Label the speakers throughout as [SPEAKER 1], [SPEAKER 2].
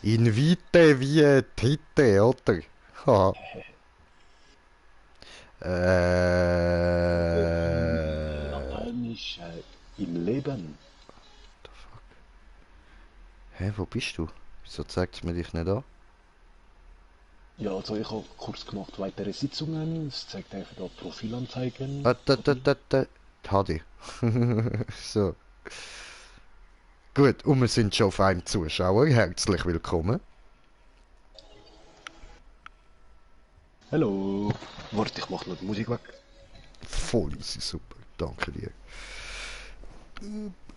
[SPEAKER 1] Invite wie Tite, oder? Ha.
[SPEAKER 2] Lateinisch im Leben.
[SPEAKER 1] Hä, wo bist du? Wieso zeigt es mir dich nicht an?
[SPEAKER 2] Ja, also ich habe Kurs gemacht, weitere Sitzungen. Es zeigt einfach da Profilanzeigen. Oder?
[SPEAKER 1] Da. HD. So. Gut, und wir sind schon auf einem Zuschauer. Herzlich willkommen.
[SPEAKER 2] Hallo. Warte, ich mach noch die Musik weg.
[SPEAKER 1] Voll easy, super. Danke dir.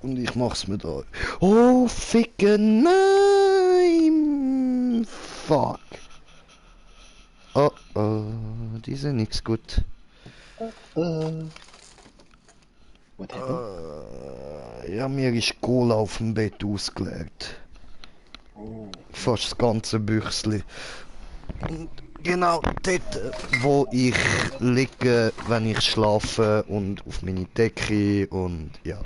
[SPEAKER 1] Und ich mach's mir da. Oh, ficken, nein! Fuck. Oh, oh, die sind nix gut.
[SPEAKER 2] Äh, what happened?
[SPEAKER 1] Ja, mir ist Cola auf dem Bett ausgelegt.
[SPEAKER 2] Oh,
[SPEAKER 1] Fast das ganze Büchsli. Und genau dort, wo ich liege, wenn ich schlafe und auf meine Decke und ja.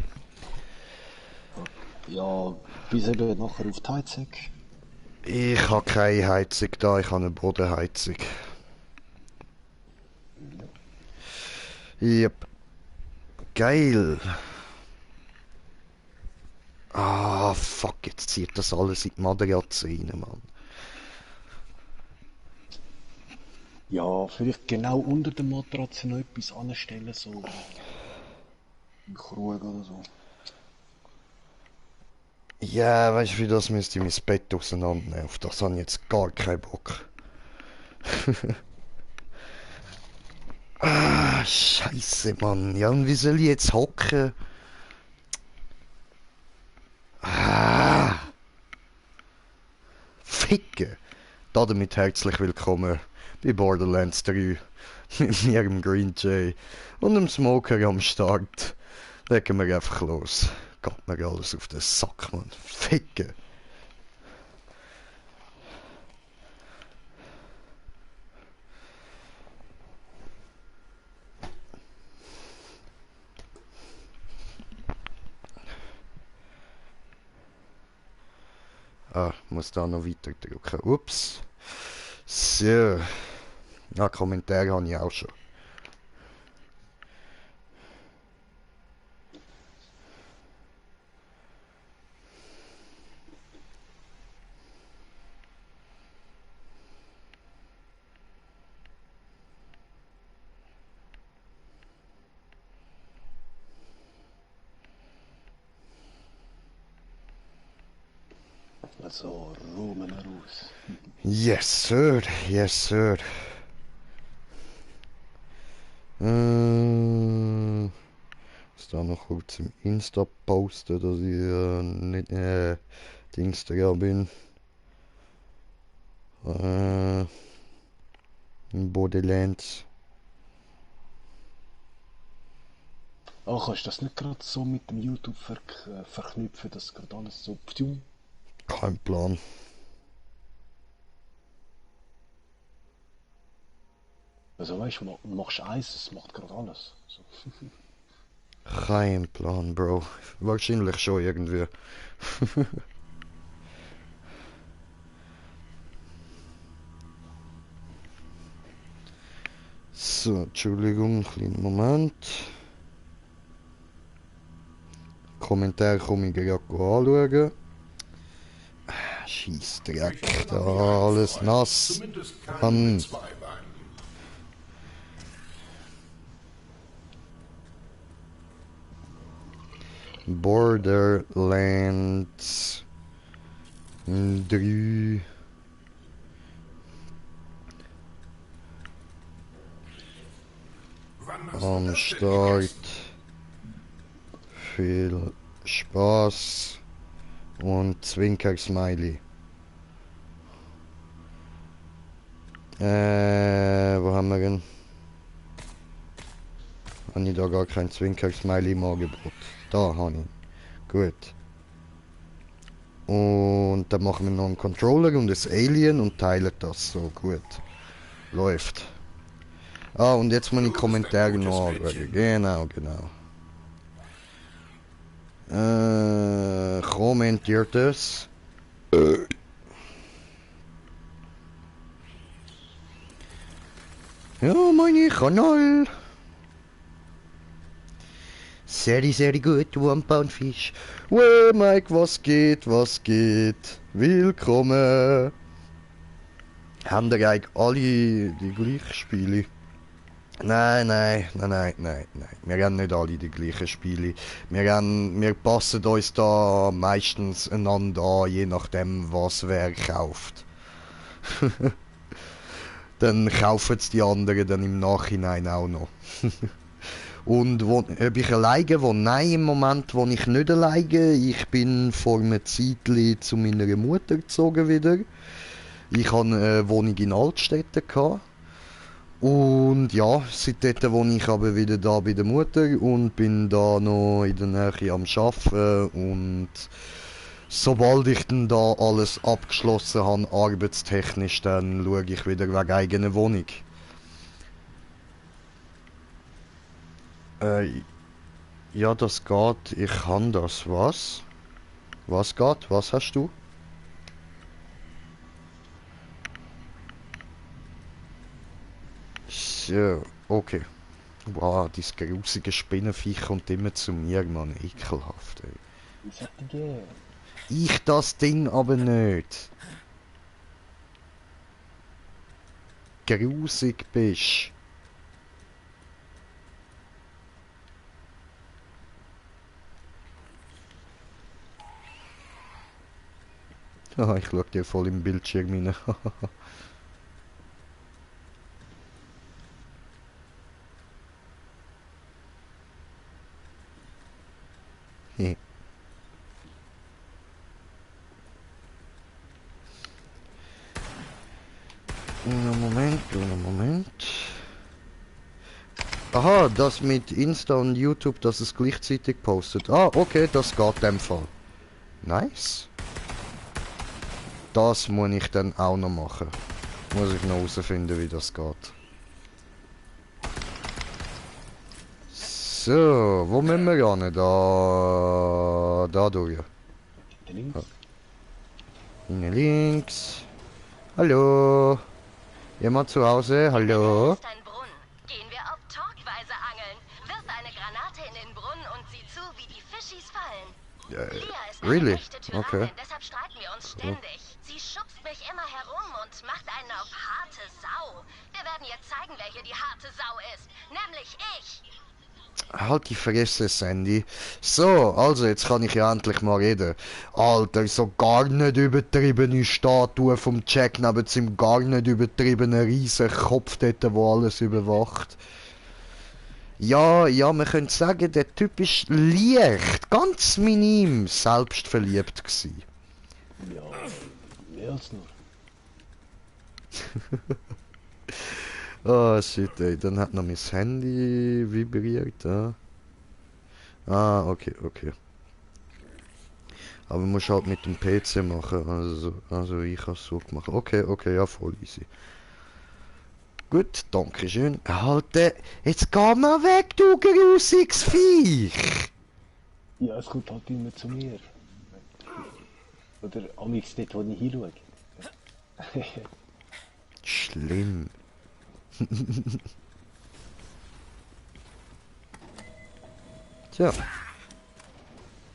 [SPEAKER 2] ja, bis eben nachher auf die Heizung.
[SPEAKER 1] Ich habe keine Heizung da, ich habe eine Bodenheizung. Yep. Geil. Ah, fuck, jetzt zieht das alles in die Matratze rein, Mann.
[SPEAKER 2] Ja, vielleicht genau unter der Matratze noch etwas anstellen, so im Krug oder so.
[SPEAKER 1] Ja, weißt du, wie das müsste ich mein Bett auseinandernehmen. Auf das habe ich jetzt gar keinen Bock. Ah, scheiße, Mann. Ja, und wie soll ich jetzt hocken? Ah, Ficke. Damit herzlich willkommen bei Borderlands 3 mit mir, dem Green Jay und dem Smoker am Start. Legen wir einfach los. Geht mir alles auf den Sack, Mann. Ficke. Ah, muss da noch weiter drücken. Ups. So. Ja, Kommentare habe ich auch schon.
[SPEAKER 2] Also, Rumen raus.
[SPEAKER 1] Yes, sir. Yes, sir. Ist da noch kurz im Insta posten, dass ich nicht Dings da bin. In Borderlands.
[SPEAKER 2] Ah, kannst du das nicht gerade so mit dem YouTube verknüpfen, dass gerade alles so pfium?
[SPEAKER 1] Kein Plan.
[SPEAKER 2] Also weißt du, machst eins, es macht gerade alles. So.
[SPEAKER 1] Kein Plan, Bro. Wahrscheinlich schon irgendwie. So, Entschuldigung, kleinen Moment. Kommentar komme ich gerade anschauen. Scheißdreck, da alles nass. Mann. Borderlands 3 am Start. Viel Spaß und Zwinker-Smiley. Wo haben wir denn? Habe ich da gar kein Zwinker-Smiley im Angebot? Da habe ich. Gut. Und dann machen wir noch einen Controller und das Alien und teilen das. So, gut. Läuft. Ah, und jetzt muss ich die Kommentare noch anschauen. Genau. Kommentiert es. Ja, meine Kanal. Sehr gut, One-Pound-Fisch. Well, Mike, was geht, was geht? Willkommen. Haben ihr eigentlich alle die gleichen Spiele? Nein. Wir haben nicht alle die gleichen Spiele. Wir passen uns da meistens einander an, je nachdem, was wer kauft. Dann kaufen es die anderen dann im Nachhinein auch noch. Und ob ich alleine wohne? Nein, im Moment wohne ich nicht alleine. Ich bin vor einer Zeit zu meiner Mutter gezogen wieder. Ich hatte eine Wohnung in Altstädten gehabt. Und ja, seitdem wohne ich aber wieder da bei der Mutter und bin da noch in der Nähe am Arbeiten. Und sobald ich dann da alles abgeschlossen habe, arbeitstechnisch, dann schaue ich wieder wegen eigener Wohnung. Ja, das geht. Ich kann das. Was? Was geht? Was hast du? So, okay. Wow, dieses grusige Spinnenviech kommt immer zu mir, Mann. Ekelhaft, ey.
[SPEAKER 2] Was hat denn der?
[SPEAKER 1] Ich das Ding aber nicht. Grusig bist. Ah, ich schau dir voll im Bildschirm rein. Moment. Aha, das mit Insta und YouTube, dass es gleichzeitig postet. Ah, okay, das geht in dem Fall. Nice. Das muss ich dann auch noch machen. Muss ich noch herausfinden, wie das geht. So, wo müssen wir hin? Da durch.
[SPEAKER 2] Links.
[SPEAKER 1] Links. Hallo. Jemand zu Hause? Hallo?
[SPEAKER 3] Ist ein Brunnen. Gehen wir auf Talkweise angeln. Wirf eine Granate in den Brunnen und sieh zu, wie die Fischis fallen. Lia ist eine
[SPEAKER 1] Really?
[SPEAKER 3] echte Tyrannin,
[SPEAKER 1] Okay.
[SPEAKER 3] deshalb streiten wir uns ständig. Sie schubst mich immer herum und macht einen auf harte Sau. Wir werden ihr zeigen, welche die harte Sau ist. Nämlich ich.
[SPEAKER 1] Halt die Fresse, Sandy. So, also jetzt kann ich ja endlich mal reden. Alter, so gar nicht übertriebene Statue vom Jack neben seinem gar nicht übertriebenen riesen Kopf dort, wo alles überwacht. Ja, man könnte sagen, der Typ ist leicht, ganz minim selbstverliebt gsi.
[SPEAKER 2] Ja, mehr als nur.
[SPEAKER 1] Oh shit, ey, dann hat noch mein Handy vibriert, ja. Ah, okay. Aber musst halt mit dem PC machen, also ich hab's so gemacht. Okay, ja, voll easy. Gut, danke schön. Halt, jetzt geh mal weg, du grusiges Viech!
[SPEAKER 2] Ja, es kommt halt immer zu mir. Oder amix dort, wo ich hinschaue.
[SPEAKER 1] Schlimm. So.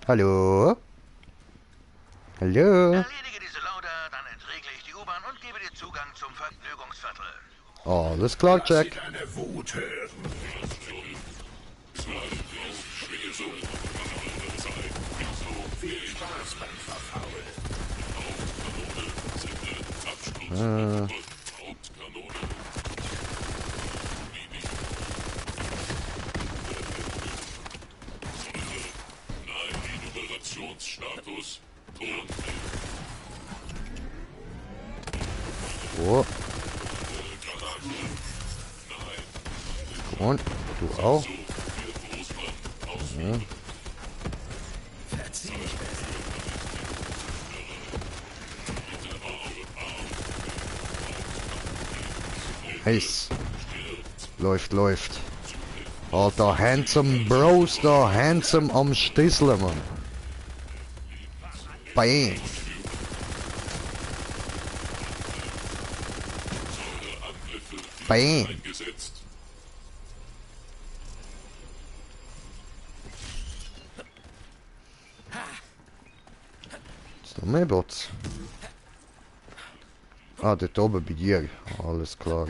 [SPEAKER 1] Hallo? Hallo?
[SPEAKER 4] Erledige diese Lauda, dann entregle ich die U-Bahn und gebe dir Zugang zum Vergnügungsviertel.
[SPEAKER 1] Alles klar, Jack.
[SPEAKER 5] Deine Wut hören. Viel Spaß beim Verfaulen. Operationsstatus.
[SPEAKER 1] Oh. Und du auch. Ja. Nice. Läuft. Alter, handsome Bros da, handsome am Stisseln, Mann. Bam. Bam.
[SPEAKER 5] Eingesetzt.
[SPEAKER 1] Ist noch mehr Bots? Ah, dort oben bei dir. Alles klar.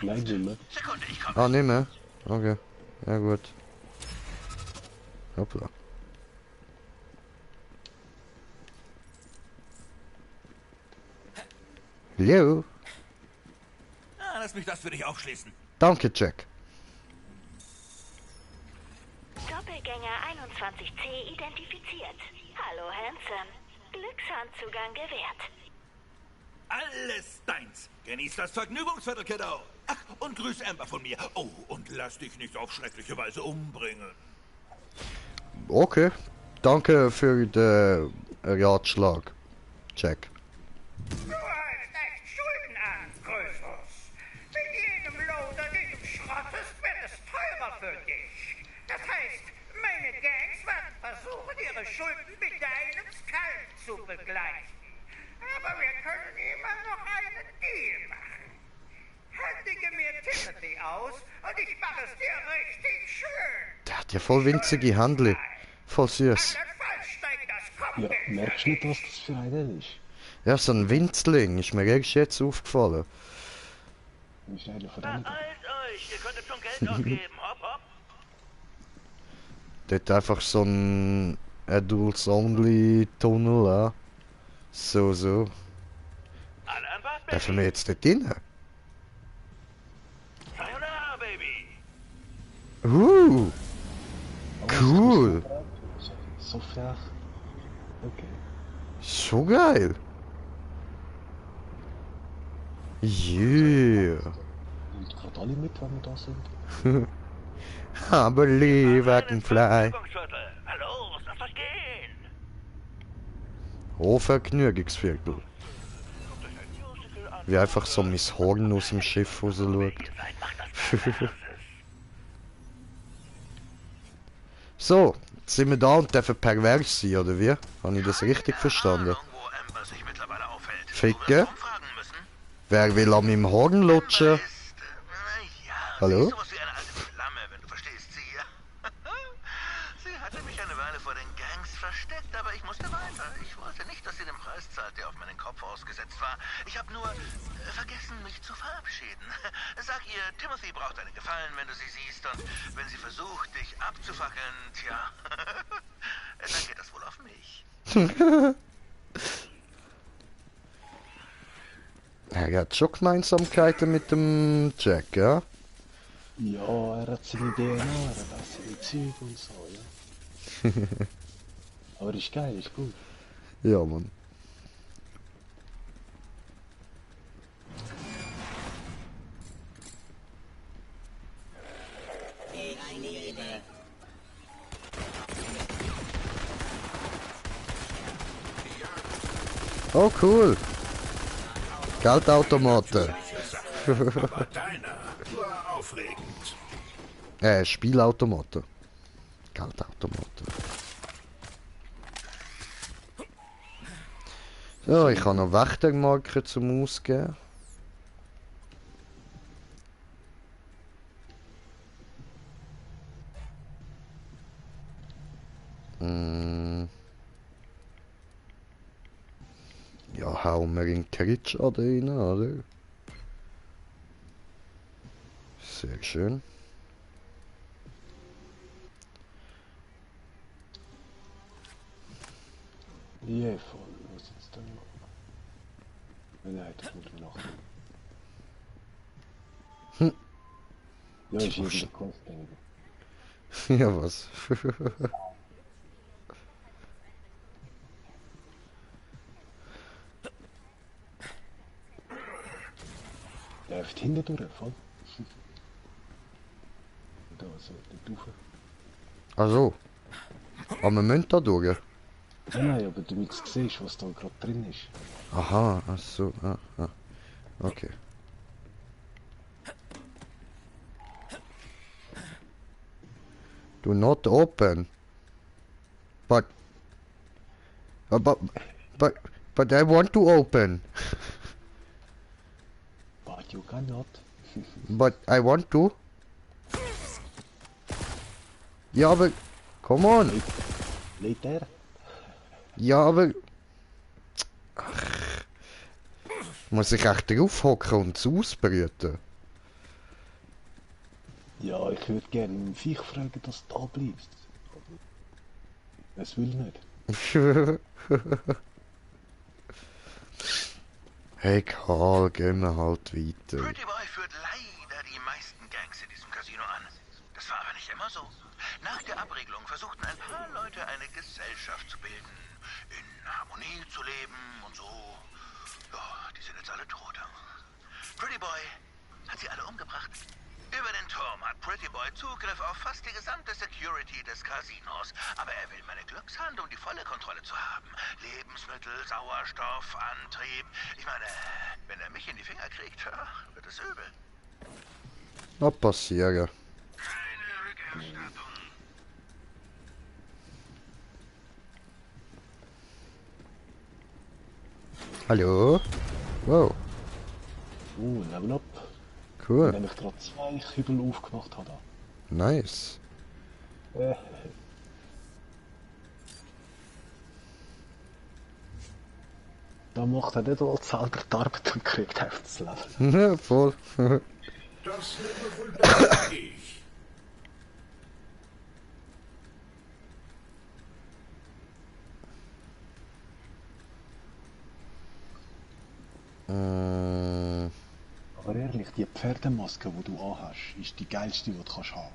[SPEAKER 2] Nein, nicht mehr.
[SPEAKER 4] Sekunde, ich komme.
[SPEAKER 1] Ah, nicht mehr? Okay. Ja gut. Hoppla. Hallo.
[SPEAKER 4] Ah, lass mich das für dich aufschließen.
[SPEAKER 1] Danke, Jack.
[SPEAKER 3] Doppelgänger 21C identifiziert. Hallo, Handsome. Glückshandzugang gewährt.
[SPEAKER 4] Alles deins. Genieß das Vergnügungsviertel, Kiddo. Ach, und grüß Amber von mir. Oh, und lass dich nicht auf schreckliche Weise umbringen.
[SPEAKER 1] Okay. Danke für den Ratschlag, Jack.
[SPEAKER 6] Du hast echt Schulden an, Größus. Mit jedem Loader, den du schrottest, wird es teurer für dich. Das heißt, meine Gangs werden versuchen, ihre Schulden mit deinem Skalp zu begleichen. Aber wir können immer noch einen Deal machen. Händige mir Timothy aus und ich mache es dir richtig schön.
[SPEAKER 1] Der hat ja voll winzige Handel. Voll süß.
[SPEAKER 6] Andernfalls steigt das
[SPEAKER 2] Ja,
[SPEAKER 6] Kopfgeld.
[SPEAKER 2] merkst du nicht, was das für einer ist?
[SPEAKER 1] Ja, so ein Winzling. Ist mir erst jetzt aufgefallen.
[SPEAKER 2] Das ist einer von denen.
[SPEAKER 4] Beeilt euch, ihr könntet schon Geld ausgeben. Hopp, hopp.
[SPEAKER 1] Dort einfach so ein Adults-Only-Tunnel, ja. So, so.
[SPEAKER 4] Alle an Bord,
[SPEAKER 1] Dürfen wir
[SPEAKER 4] Baby.
[SPEAKER 1] jetzt dort rein?
[SPEAKER 4] Sayonara, Baby.
[SPEAKER 1] Cool.
[SPEAKER 2] So flach. Okay.
[SPEAKER 1] So geil. Yeah.
[SPEAKER 2] Nimmt gerade alle mit, wenn wir da sind.
[SPEAKER 1] I believe I can fly.
[SPEAKER 4] Vergnügungsviertel. Hallo, lasst euch gehen.
[SPEAKER 1] Oh, Vergnügungsviertel. Wie einfach so Miss Horn aus dem Schiff rausschaut. So, jetzt sind wir da und dürfen pervers sein, oder wie? Habe ich das richtig verstanden?
[SPEAKER 4] Wo Amber sich mittlerweile aufhält.
[SPEAKER 1] Ficke?
[SPEAKER 4] Du wirst umfragen müssen.
[SPEAKER 1] Wer will an meinem Horn lutschen?
[SPEAKER 4] Ja,
[SPEAKER 1] Hallo?
[SPEAKER 4] sie ist sowas wie eine alte Flamme, wenn du verstehst, sie. Sie hatte mich eine Weile vor den Gangs versteckt, aber ich musste weiter. Ich wollte nicht, dass sie den Preis zahlt, der auf meinen Kopf ausgesetzt war. Ich habe nur vergessen, mich zu verabschieden. Sag ihr, Timothy braucht einen Gefallen, wenn du sie siehst, und wenn sie versucht, dich abzufackeln, tja, dann geht das wohl auf mich.
[SPEAKER 1] Er hat schon Gemeinsamkeiten mit dem Jack, ja?
[SPEAKER 2] Ja, er hat seine DNA, er hat seine Züge und so, ja. Aber ist geil, ist gut.
[SPEAKER 1] Ja, Mann. Oh, cool. Geldautomaten.
[SPEAKER 5] Aber deiner war aufregend.
[SPEAKER 1] Spielautomaten. Geldautomaten. So, ich habe noch Wächtermarken zum Ausgeben. Ja, hauen wir in Kritsch rein, oder? Sehr schön.
[SPEAKER 2] Ja, voll. Was jetzt dann noch? Nein, das kommt mir nachher. Ja, ist jeder Quest, denke ich.
[SPEAKER 1] Ja, was?
[SPEAKER 2] Der läuft hinten durch, voll. Da, so, dort rauf.
[SPEAKER 1] Also. Aber wir müssen da durch.
[SPEAKER 2] Nein, aber damit du siehst, was da gerade drin ist.
[SPEAKER 1] Aha, ach so. Okay. Do not open. But But, but, but I want to open.
[SPEAKER 2] But you cannot.
[SPEAKER 1] But I want to. Ja, aber... Come on.
[SPEAKER 2] Later.
[SPEAKER 1] Ja, aber... Muss ich echt draufhocken und es ausbrüten?
[SPEAKER 2] Ja, ich würde gerne einen Viech fragen, dass du da bleibst. Aber es will nicht.
[SPEAKER 1] Hey Karl, gehen wir halt weiter.
[SPEAKER 4] Pretty Boy führt leider die meisten Gangs in diesem Casino an. Das war aber nicht immer so. Nach der Abregelung versuchten ein paar Leute eine Gesellschaft zu bilden, in Harmonie zu leben und so. Ja, die sind jetzt alle tot. Pretty Boy hat sie alle umgebracht. Über den Turm hat Pretty Boy Zugriff auf fast die gesamte Security des Casinos. Aber er will meine Glückshand, um die volle Kontrolle zu haben. Lebensmittel, Sauerstoff, Antrieb. Ich meine, wenn er mich in die Finger kriegt, wird es übel.
[SPEAKER 1] Was passieren?
[SPEAKER 4] Keine Rückerstattung.
[SPEAKER 1] Hallo? Wow,
[SPEAKER 2] Level up.
[SPEAKER 1] cool.
[SPEAKER 2] Wenn ich gerade 2 Kübel aufgemacht habe.
[SPEAKER 1] Nice.
[SPEAKER 2] Da macht er nicht all selber die Arbeit und kriegt einfach das Level.
[SPEAKER 1] Voll.
[SPEAKER 5] Das nehme wohl besser ich.
[SPEAKER 2] Aber ehrlich, die Pferdemaske, die du anhast, ist die geilste, die du kannst haben.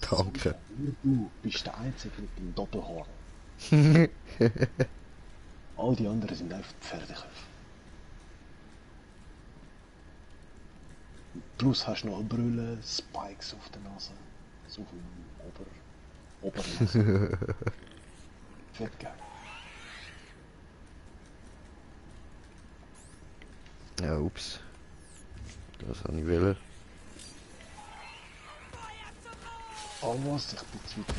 [SPEAKER 1] Danke.
[SPEAKER 2] Du bist der Einzige mit dem Doppelhorn. All die anderen sind einfach Pferdeköpfe. Plus hast du noch eine Brille, Spikes auf der Nase. So auf dem Obernase. Fett geil.
[SPEAKER 1] Ja, ups. Das habe ich wollen.
[SPEAKER 2] Oh was, ich bin zu weit.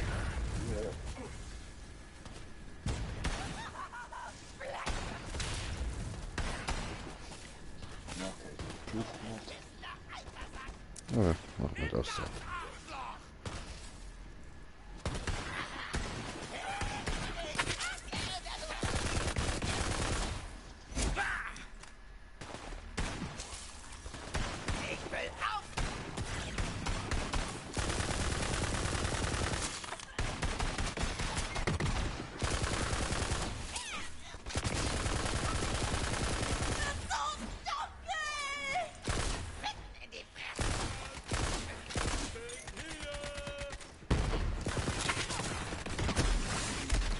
[SPEAKER 2] Ja, okay, drauf gemacht.
[SPEAKER 1] Ja, machen wir das so.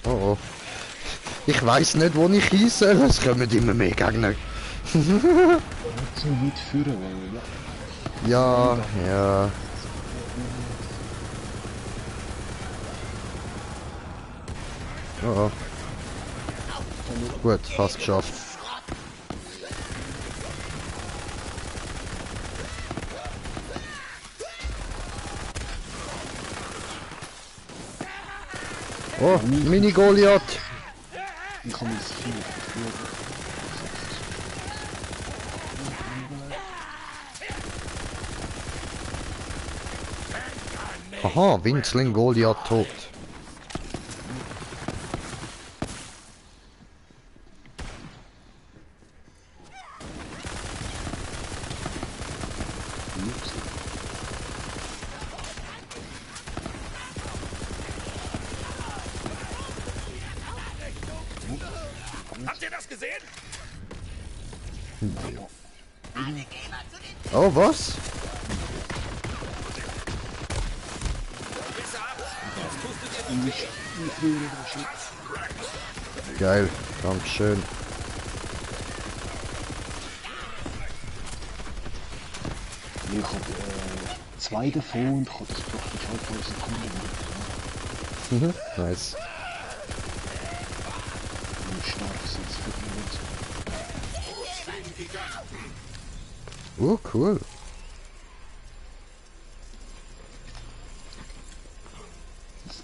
[SPEAKER 1] Oh oh. Ich weiß nicht, wo ich hin soll. Es kommen immer mehr Gegner.
[SPEAKER 2] Zu weit führen, weil ja.
[SPEAKER 1] Ja, ja. Oh oh. Gut, fast geschafft. Oh, Mini-Goliath!
[SPEAKER 2] Ich habe das Vieh geführt.
[SPEAKER 1] Aha, Winzling Goliath tot.
[SPEAKER 5] Habt ihr das gesehen?
[SPEAKER 1] Oh, was? Geil, Dankeschön.
[SPEAKER 2] Ich habe 2 davon und ich habe das praktisch alle Sekunden
[SPEAKER 1] Nice.
[SPEAKER 2] und stark sind es wirklich nicht.
[SPEAKER 1] Oh, cool.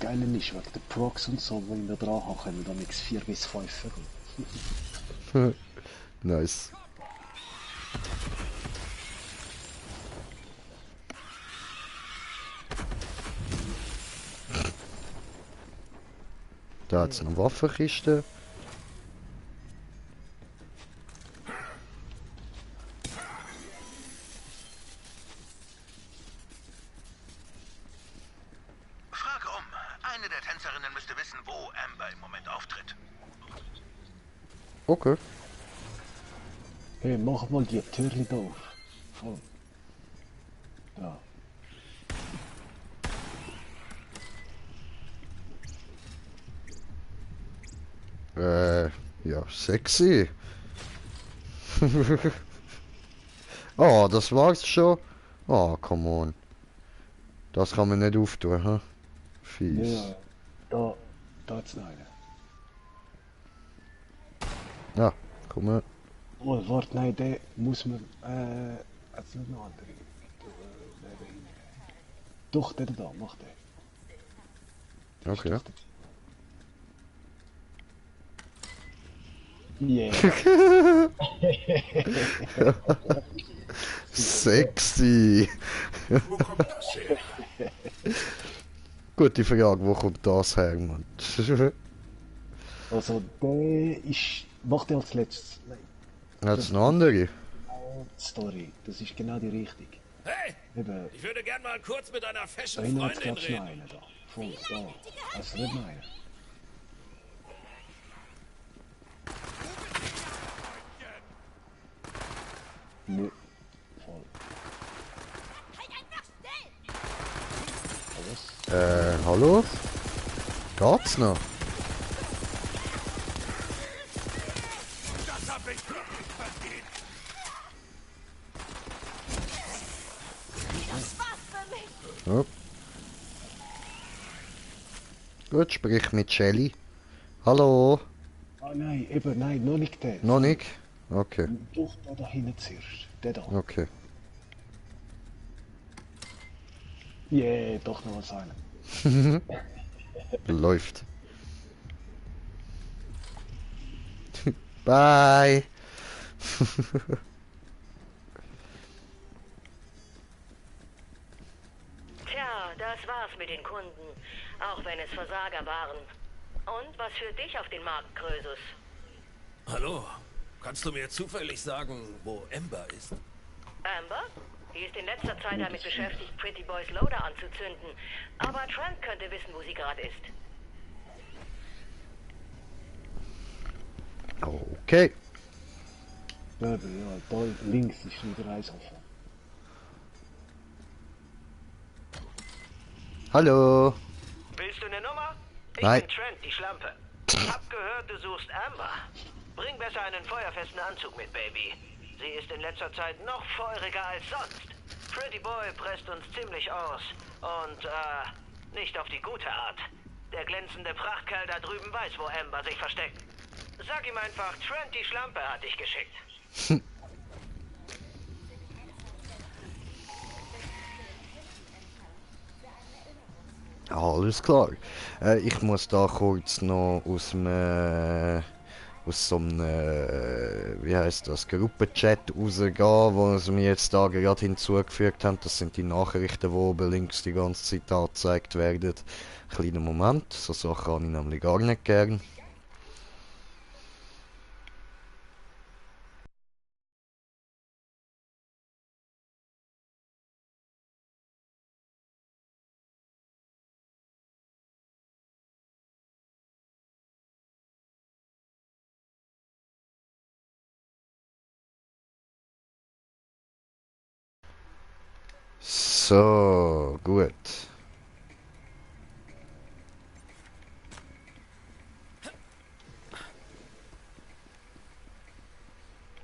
[SPEAKER 2] Geile ist, wegen der Procs und so, wo wir dran haben, können wir dann 4 bis 5 Vögel.
[SPEAKER 1] Nice. Da hat's eine Waffenkiste.
[SPEAKER 4] Frage um. Eine der Tänzerinnen müsste wissen, wo Amber im Moment auftritt.
[SPEAKER 1] Okay.
[SPEAKER 2] Hey, mach mal die Türchen da auf. Voll. Da.
[SPEAKER 1] Ja, sexy. Oh, das war's schon. Oh, come on. Das kann man nicht auftun, hä? Fies.
[SPEAKER 2] Ja, da hat's noch einen.
[SPEAKER 1] Ja, komm mal.
[SPEAKER 2] Oh, warte, nein, der muss man, hat's nicht noch andere? Doch, der da, mach den. Der ist
[SPEAKER 1] Okay.
[SPEAKER 2] doch der. Yeah.
[SPEAKER 1] Sexy.
[SPEAKER 5] Wo kommt das her?
[SPEAKER 1] Gute Frage, wo kommt das her, Mann?
[SPEAKER 2] Also, der ist, macht er als letztes. Nein,
[SPEAKER 1] Hat's noch andere?
[SPEAKER 2] Story, das ist genau die Richtung.
[SPEAKER 7] Hey,
[SPEAKER 2] Eben,
[SPEAKER 7] ich würde gern mal kurz mit einer fashion
[SPEAKER 2] einer hat's
[SPEAKER 7] Freundin
[SPEAKER 2] glaubst noch
[SPEAKER 7] reden.
[SPEAKER 2] einen da. Voll, da. Also nicht noch einen. Nö, voll. Alles?
[SPEAKER 1] Hallo? Geht's noch?
[SPEAKER 7] Das hab ich wirklich verdient.
[SPEAKER 1] Ja. Gut, sprich mit Shelly. Hallo?
[SPEAKER 2] Ah nein, eben, nein, noch nicht der.
[SPEAKER 1] Noch nicht? Okay,
[SPEAKER 2] Doch, da hinten zuerst. Der da.
[SPEAKER 1] okay.
[SPEAKER 2] Yeah, doch noch was einen.
[SPEAKER 1] Läuft. Bye.
[SPEAKER 8] Tja, das war's mit den Kunden, auch wenn es Versager waren. Und was führt dich auf den Markt, Krösus?
[SPEAKER 7] Hallo, kannst du mir zufällig sagen, wo Amber ist?
[SPEAKER 8] Amber? Die ist in letzter Zeit damit beschäftigt, Pretty Boys Loader anzuzünden. Aber Trent könnte wissen, wo sie gerade ist.
[SPEAKER 1] Okay.
[SPEAKER 2] Ja, da links ist wieder eins offen.
[SPEAKER 1] Hallo.
[SPEAKER 8] Willst du eine Nummer? Ich
[SPEAKER 1] Nein.
[SPEAKER 8] bin Trent, die Schlampe. Hab gehört, du suchst Amber. Bring besser einen feuerfesten Anzug mit, Baby. Sie ist in letzter Zeit noch feuriger als sonst. Pretty Boy presst uns ziemlich aus. Und, nicht auf die gute Art. Der glänzende Prachtkerl da drüben weiß, wo Amber sich versteckt. Sag ihm einfach, Trent, die Schlampe hat dich geschickt.
[SPEAKER 1] Alles klar. Ich muss da kurz noch aus dem aus so einem wie heißt das, Gruppenchat rausgehen, wo sie mir jetzt da gerade hinzugefügt haben. Das sind die Nachrichten, die oben links die ganze Zeit angezeigt werden. Kleiner Moment, so Sachen habe ich nämlich gar nicht gern. So, gut.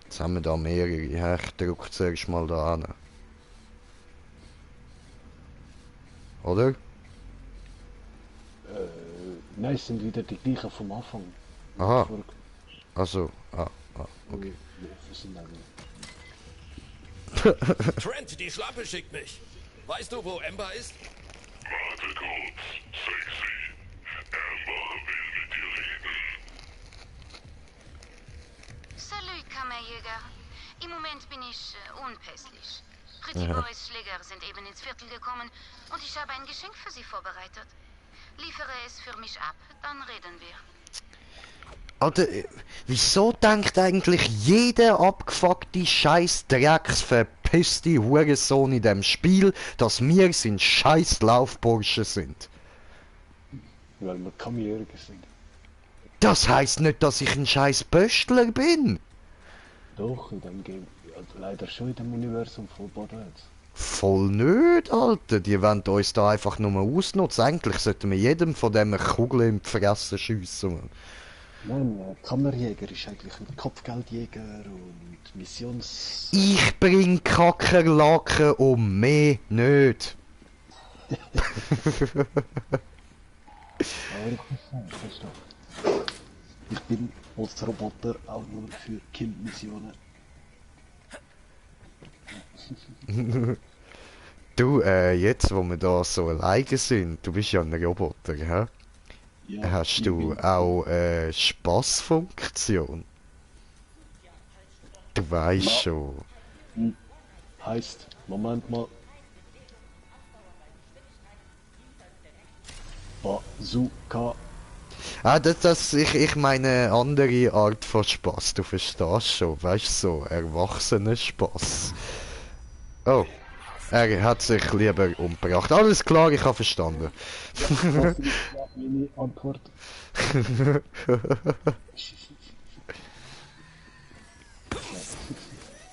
[SPEAKER 1] Jetzt haben wir da mehrere. Ich drücke zuerst mal da an. Oder?
[SPEAKER 2] Nein, es sind wieder die gleichen vom Anfang.
[SPEAKER 1] Aha.
[SPEAKER 2] Vor-
[SPEAKER 1] Also,
[SPEAKER 2] Okay. Wir sind dann
[SPEAKER 7] Trent, die Schlampe schickt mich. Weißt du, wo Amber ist?
[SPEAKER 5] Warte kurz, Sexy.
[SPEAKER 9] Kammerjäger. Im Moment bin ich unpässlich. Pretty Boys Schläger sind eben ins Viertel gekommen und ich habe ein Geschenk für sie vorbereitet. Liefere es für mich ab, dann reden wir.
[SPEAKER 1] Alter, wieso denkt eigentlich jeder abgefuckte scheiß drecksverpisste Hurensohn in dem Spiel, dass wir sein scheiß Laufbursche sind?
[SPEAKER 2] Weil wir Kammerjäger sind.
[SPEAKER 1] Das heisst nicht, dass ich ein scheiß Pöstler bin.
[SPEAKER 2] Doch, in dem Game. Also leider schon in dem Universum von Borderlands.
[SPEAKER 1] Voll nicht, Alter. Die wollen uns da einfach nur ausnutzen. Eigentlich sollten wir jedem von dem eine Kugel in die Fresse schiessen. Man.
[SPEAKER 2] Nein, Kammerjäger ist eigentlich ein Kopfgeldjäger und Missions...
[SPEAKER 1] Ich bring Kakerlaken um, mehr nicht.
[SPEAKER 2] Aber ich bin als Roboter auch nur für Kill-Missionen.
[SPEAKER 1] Du, jetzt wo wir da so alleine sind, du bist ja ein Roboter, hä?
[SPEAKER 2] Ja,
[SPEAKER 1] Hast du auch Spaßfunktion? Du weißt schon.
[SPEAKER 2] Heißt, Moment mal. Bazooka.
[SPEAKER 1] Ah, ich meine andere Art von Spaß, du verstehst schon, weißt du, so erwachsener Spaß. Oh, er hat sich lieber umgebracht. Alles klar, ich habe verstanden.
[SPEAKER 2] Das ist meine Antwort.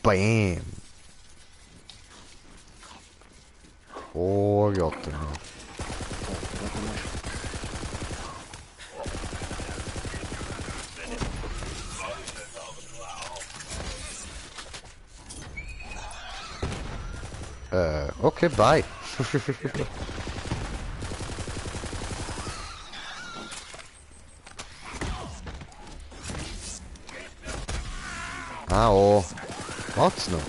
[SPEAKER 1] Bam. Oh Gott. Okay, bye. Ah, oh. What's noch?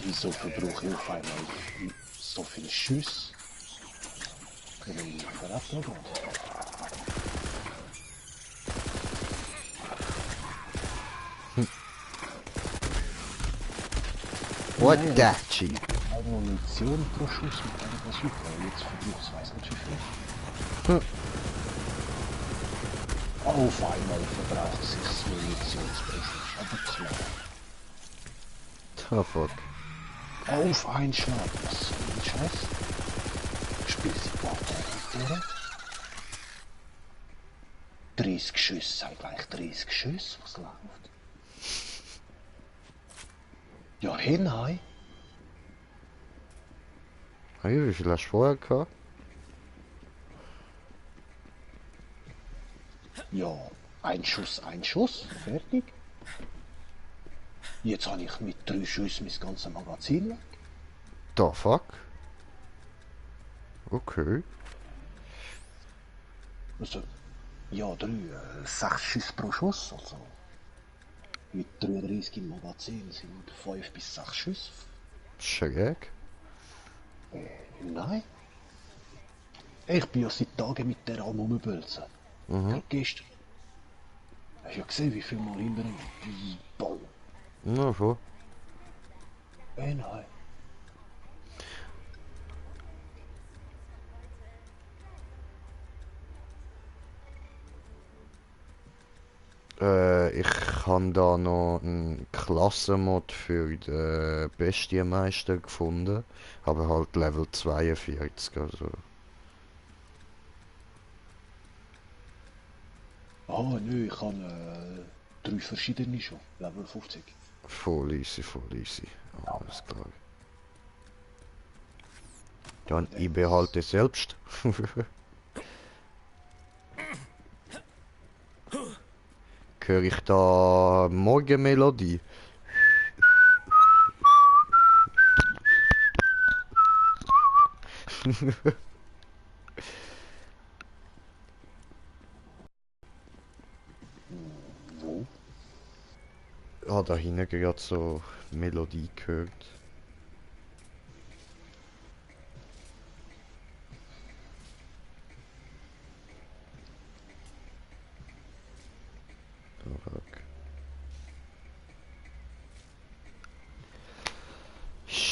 [SPEAKER 2] Wieso verbrauche ich auf einmal so viele Schüsse? Können wir verraten oder?
[SPEAKER 1] What that shit?
[SPEAKER 2] Eine Munition pro Schuss mit einer Bazooka. Jetzt verbraucht es weiß nicht wie viel. Auf einmal verbraucht sich das Munitionsbusiness. Aber klar.
[SPEAKER 1] Oh fuck.
[SPEAKER 2] Auf einen Schlag. Was soll ein Scheiß? Spielst du Battle? 30 Schüsse, sei gleich 30 Schüsse, was läuft? Ja, hinein.
[SPEAKER 1] Hey, wie viel hast du vorher gehabt?
[SPEAKER 2] Ja, ein Schuss, fertig. Jetzt habe ich mit 3 Schüssen mein ganzes Magazin weg.
[SPEAKER 1] The fuck? Okay.
[SPEAKER 2] Also, ja, 6 Schüsse pro Schuss, also. Mit 33 im Magazin sind 5 bis 6 Schüsse.
[SPEAKER 1] Schräg.
[SPEAKER 2] Nein. Ich bin ja seit Tagen mit der am Rumbölzen. Gestern. Hast du ja gesehen, wie viel Mal hinter ihm? Ball.
[SPEAKER 1] Na schon.
[SPEAKER 2] Nein.
[SPEAKER 1] Ich habe da noch einen Klassenmod für den Bestienmeister gefunden. Aber halt Level 42, also.
[SPEAKER 2] Ah, nö, ich habe 3 verschiedene schon. Level 50.
[SPEAKER 1] Voll easy. Alles klar. Dann ich behalte selbst. Höre ich da Morgenmelodie?
[SPEAKER 2] Wo?
[SPEAKER 1] Da hinten gerade so Melodie gehört.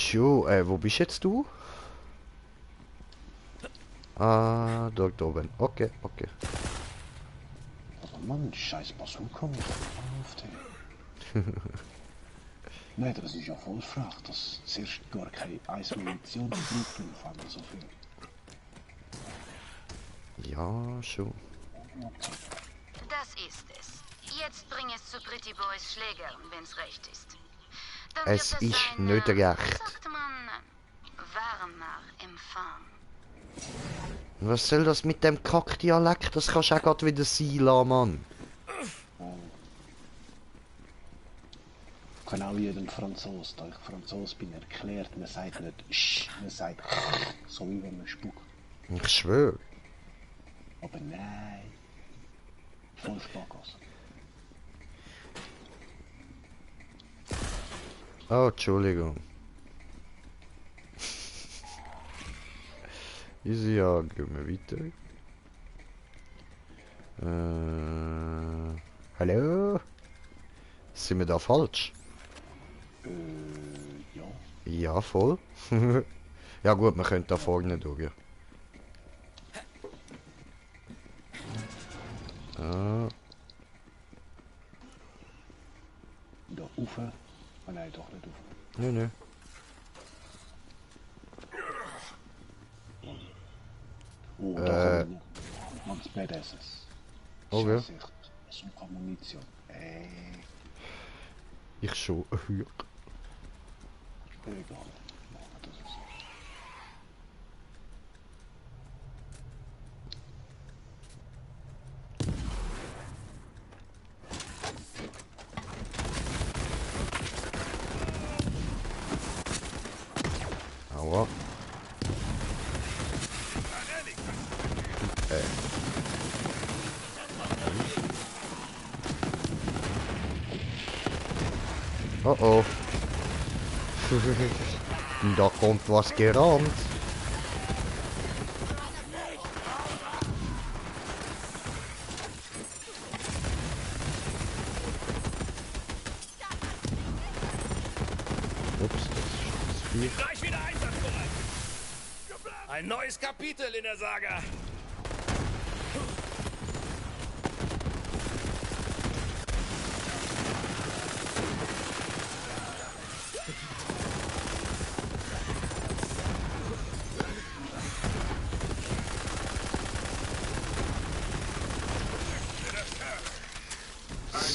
[SPEAKER 1] Schon, wo bist jetzt du? Ah, dort oben. Okay, okay.
[SPEAKER 2] Aber Mann, scheiß Bazooka mit auf den. Nein, das ist ja voll frech, dass zuerst gar keine Eismunition braucht und auf einmal so viel.
[SPEAKER 1] Ja, schon.
[SPEAKER 9] Das ist es. Jetzt bring es zu Pretty Boys Schlägern, wenn's recht ist. Dann
[SPEAKER 1] Es
[SPEAKER 9] wird
[SPEAKER 1] ist
[SPEAKER 9] ein,
[SPEAKER 1] nicht
[SPEAKER 9] wie
[SPEAKER 1] recht.
[SPEAKER 9] sagt man, warmer Empfang.
[SPEAKER 1] Was soll das mit dem Kackdialekt? Das kannst du auch grad wieder sein lassen, Mann.
[SPEAKER 2] Ich kann auch jedem Franzos, da ich Franzos bin, erklärt, man sagt nicht Sch, man sagt so wie wenn man spuckt.
[SPEAKER 1] Ich schwöre.
[SPEAKER 2] Aber nein. Voll Spackos.
[SPEAKER 1] Oh, Entschuldigung. Easy, ja, gehen wir weiter. Hallo? Sind wir da falsch?
[SPEAKER 2] Ja.
[SPEAKER 1] Ja, voll. Ja gut, wir können da vorne durch. Ah,
[SPEAKER 2] Da rauf. Oh nein, doch nicht rauf.
[SPEAKER 1] nö, nö.
[SPEAKER 2] Oh, da kommen wir. Manns Badasses.
[SPEAKER 1] Okay.
[SPEAKER 2] Scheiße, Bazooka Munition.
[SPEAKER 1] Ich schon.
[SPEAKER 2] Egal. Machen wir das so.
[SPEAKER 1] Aua. Oh oh. Da kommt was gerannt. Ups, das ist viel.
[SPEAKER 7] Gleich wieder einsatzbereit. Ein neues Kapitel in der Saga.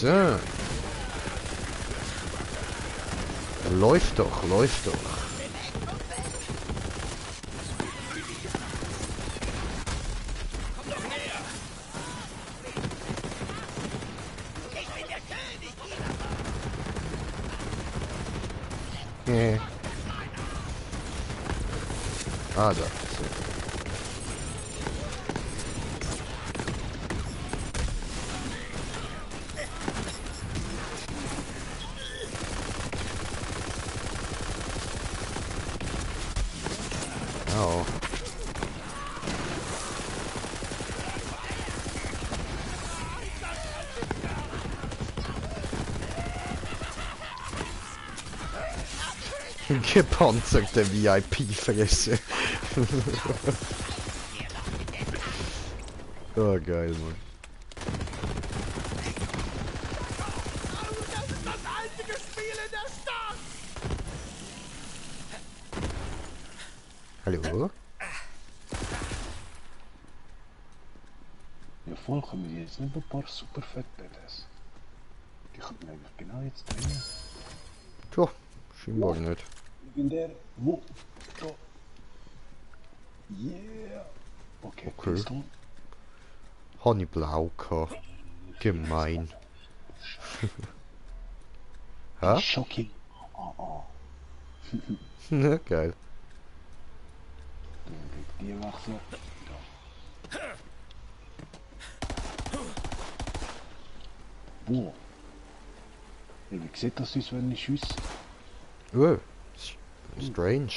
[SPEAKER 1] So. Läuft doch, läuft doch. Ah, da. So. Oh. Gepanzerte VIP-Fresse. Oh, geil, Mann.
[SPEAKER 6] Das ist das einzige Spiel in der Stadt!
[SPEAKER 1] Hallo?
[SPEAKER 2] Ja, voll kommen wir jetzt nicht ein paar super fett Badass. Die könnten eigentlich genau jetzt trainieren.
[SPEAKER 1] Tja, scheinbar nicht.
[SPEAKER 2] Legendär. Wo? Da. Yeah. Okay,
[SPEAKER 1] Okay.
[SPEAKER 2] Pistol.
[SPEAKER 1] Habe ich blau gehabt. Gemein. Ha?
[SPEAKER 2] Shocking. Ah.
[SPEAKER 1] Ja, geil.
[SPEAKER 2] Die wechseln. Da. Wo? Ja, wie sieht das aus, wenn ich schieße?
[SPEAKER 1] Oh, strange.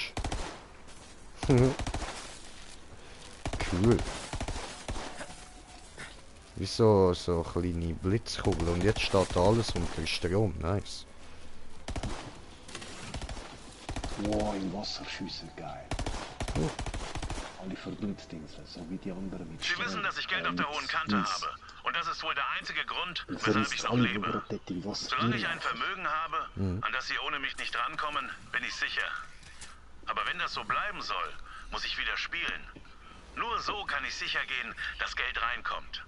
[SPEAKER 1] Cool. Wie so kleine Blitzkugel und jetzt steht alles unter Strom. Nice.
[SPEAKER 2] Wow, im Wasser schiessen, geil. Alle Verblitzdingseln, so wie die anderen mit
[SPEAKER 4] Sie wissen, dass ich Geld auf der hohen Kante habe. Und das ist wohl der einzige Grund,
[SPEAKER 2] Du
[SPEAKER 4] weshalb ich
[SPEAKER 2] vermisst
[SPEAKER 4] noch
[SPEAKER 2] alle,
[SPEAKER 4] lebe.
[SPEAKER 2] die gerade dort im Wasser
[SPEAKER 4] Solange ich ein
[SPEAKER 2] durchlaufen.
[SPEAKER 4] Vermögen habe, an das Sie ohne mich nicht rankommen, bin ich sicher. Aber wenn das so bleiben soll, muss ich wieder spielen. Nur so kann ich sicher gehen, dass Geld reinkommt.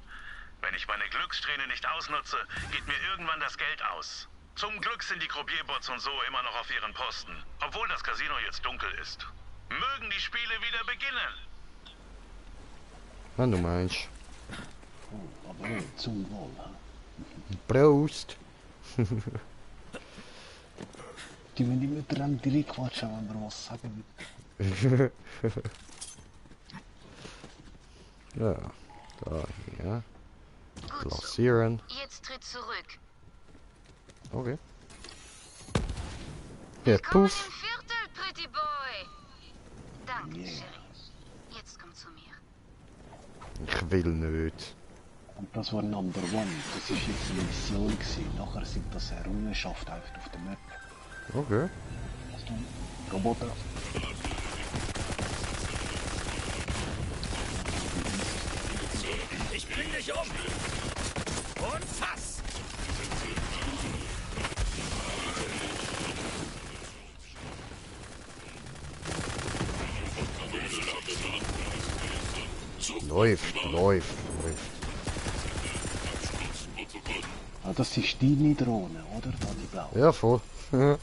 [SPEAKER 4] Wenn ich meine Glückssträhne nicht ausnutze, geht mir irgendwann das Geld aus. Zum Glück sind die Croupierbots und so immer noch auf ihren Posten, obwohl das Casino jetzt dunkel ist. Mögen die Spiele wieder beginnen.
[SPEAKER 1] Wenn du meinst.
[SPEAKER 2] Oh, aber zum Wohl, ha?
[SPEAKER 1] Prost!
[SPEAKER 2] Die müssen immer dran direkt quatschen, wenn wir was sagen.
[SPEAKER 1] Ja, da hier.
[SPEAKER 9] Gut so.
[SPEAKER 1] Lancieren.
[SPEAKER 9] Jetzt tritt zurück.
[SPEAKER 1] Okay. Ja,
[SPEAKER 9] Willkommen im
[SPEAKER 1] puff.
[SPEAKER 9] Viertel, Pretty Boy. Danke,
[SPEAKER 2] Yeah.
[SPEAKER 9] Sheriff. Jetzt komm zu mir.
[SPEAKER 1] Ich will nicht.
[SPEAKER 2] Und das war Number One. Das ist jetzt eine Mission gewesen. Nachher sind das Errungenschaften einfach auf der Map.
[SPEAKER 1] Okay.
[SPEAKER 2] Roboter.
[SPEAKER 7] Ich bring dich um! Und fass!
[SPEAKER 1] Läuft.
[SPEAKER 2] Ah, das ist deine Drohne, oder? Da die blaue.
[SPEAKER 1] Ja, voll.
[SPEAKER 2] Wir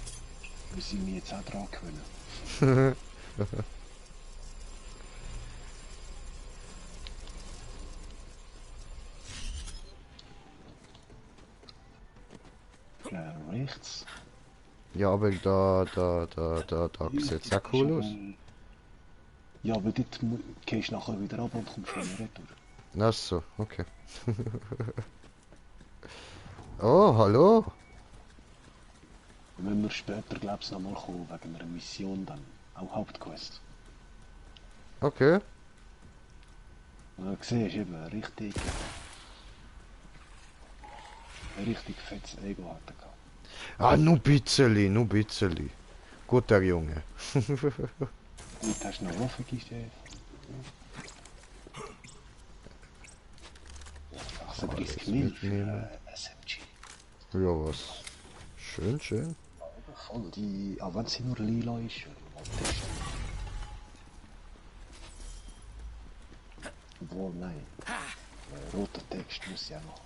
[SPEAKER 2] sind mir jetzt auch dran gewöhnen. Rechts.
[SPEAKER 1] Ja, aber da sieht's auch cool aus.
[SPEAKER 2] Ja, aber dort gehst du nachher wieder ab und kommst wieder retour.
[SPEAKER 1] Ach so, okay. Oh, hallo.
[SPEAKER 2] Und wenn wir später, glaubst du, nochmal kommen, wegen einer Mission dann. Auch Hauptquest.
[SPEAKER 1] Okay.
[SPEAKER 2] Und dann siehst du eben, richtig fettes Ego hat er gehabt.
[SPEAKER 1] Ah, nur bisschen. Guter Junge.
[SPEAKER 2] Gut, hast du noch Waffenkiste? 38 Mil für
[SPEAKER 1] mitnehmen.
[SPEAKER 2] SMG.
[SPEAKER 1] Ja, was? Schön.
[SPEAKER 2] Voll die, auch wenn sie nur lila ist. Obwohl, nein. Roter Text muss ja noch.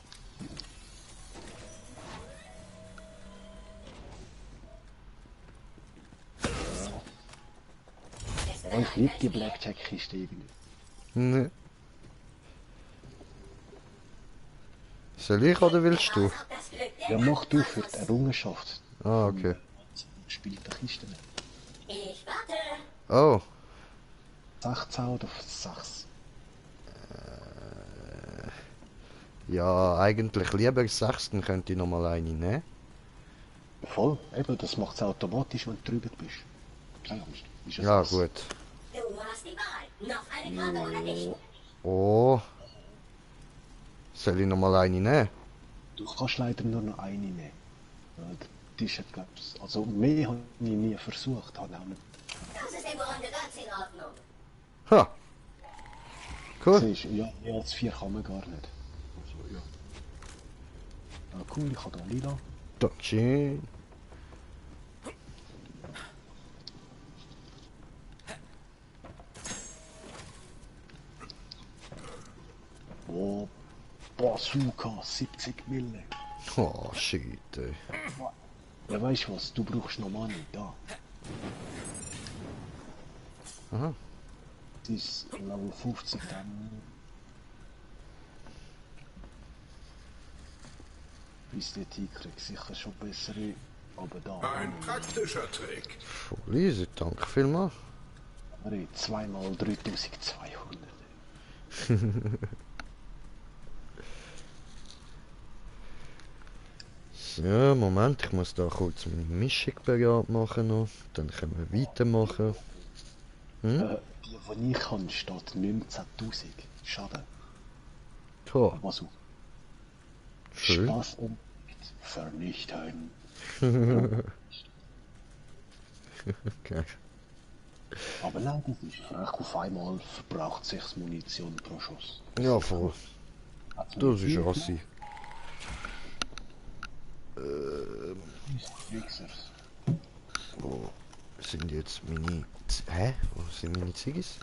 [SPEAKER 2] Ja, ich liebe die Blackjack-Kiste irgendwie.
[SPEAKER 1] Ne. Soll ich oder willst du?
[SPEAKER 2] Ja, mach du für die Errungenschaft.
[SPEAKER 1] Ah, okay.
[SPEAKER 2] Spielt die Kiste nicht.
[SPEAKER 3] Ich warte.
[SPEAKER 1] Oh.
[SPEAKER 2] 16 oder 6?
[SPEAKER 1] Ja, eigentlich lieber 6, dann könnte ich nochmal eine nehmen.
[SPEAKER 2] Voll, eben, das macht es automatisch, wenn du drüber bist. Keine Angst. Ist
[SPEAKER 1] Ja,
[SPEAKER 2] sechs.
[SPEAKER 1] gut.
[SPEAKER 3] Du hast die Wahl. Noch eine Karte oder nicht?
[SPEAKER 1] Oh. Soll ich nochmal eine nehmen?
[SPEAKER 2] Du kannst leider nur noch eine nehmen. Weil die ist, glaub's, also mehr habe ich nie versucht, habe auch nicht.
[SPEAKER 3] Das ist im Grunde ganz in Ordnung.
[SPEAKER 1] Ha. Cool.
[SPEAKER 2] Siehst du, ja, als 4 kann man gar nicht. Also, ja. Ah, cool, ich habe da lila.
[SPEAKER 1] Dankeschön.
[SPEAKER 2] Oh, Bazooka, 70 Mille.
[SPEAKER 1] Oh, shit, ey.
[SPEAKER 2] Ja, weißt du was, du brauchst noch Money, da.
[SPEAKER 1] Aha.
[SPEAKER 2] Das ist Level 50 dann. Bis der kriegt sicher schon bessere, aber da.
[SPEAKER 5] Ein praktischer Trick.
[SPEAKER 1] Voll easy, danke vielmals.
[SPEAKER 2] Aber 2 mal 3200.
[SPEAKER 1] Ja, Moment, ich muss da kurz meine Mischung bereit machen noch. Dann können wir weitermachen.
[SPEAKER 2] Die ich kann, steht 19.000. Schade.
[SPEAKER 1] Toll.
[SPEAKER 2] Was auch.
[SPEAKER 1] Schön.
[SPEAKER 2] Spaß und vernichten.
[SPEAKER 1] Okay.
[SPEAKER 2] Aber nein, das ist frech. Auf einmal verbraucht 6 Munition pro Schuss.
[SPEAKER 1] Ja, voll. Das ist Rassi.
[SPEAKER 2] Mixers.
[SPEAKER 1] Wo sind jetzt meine... Hä? Wo sind meine Ziggis?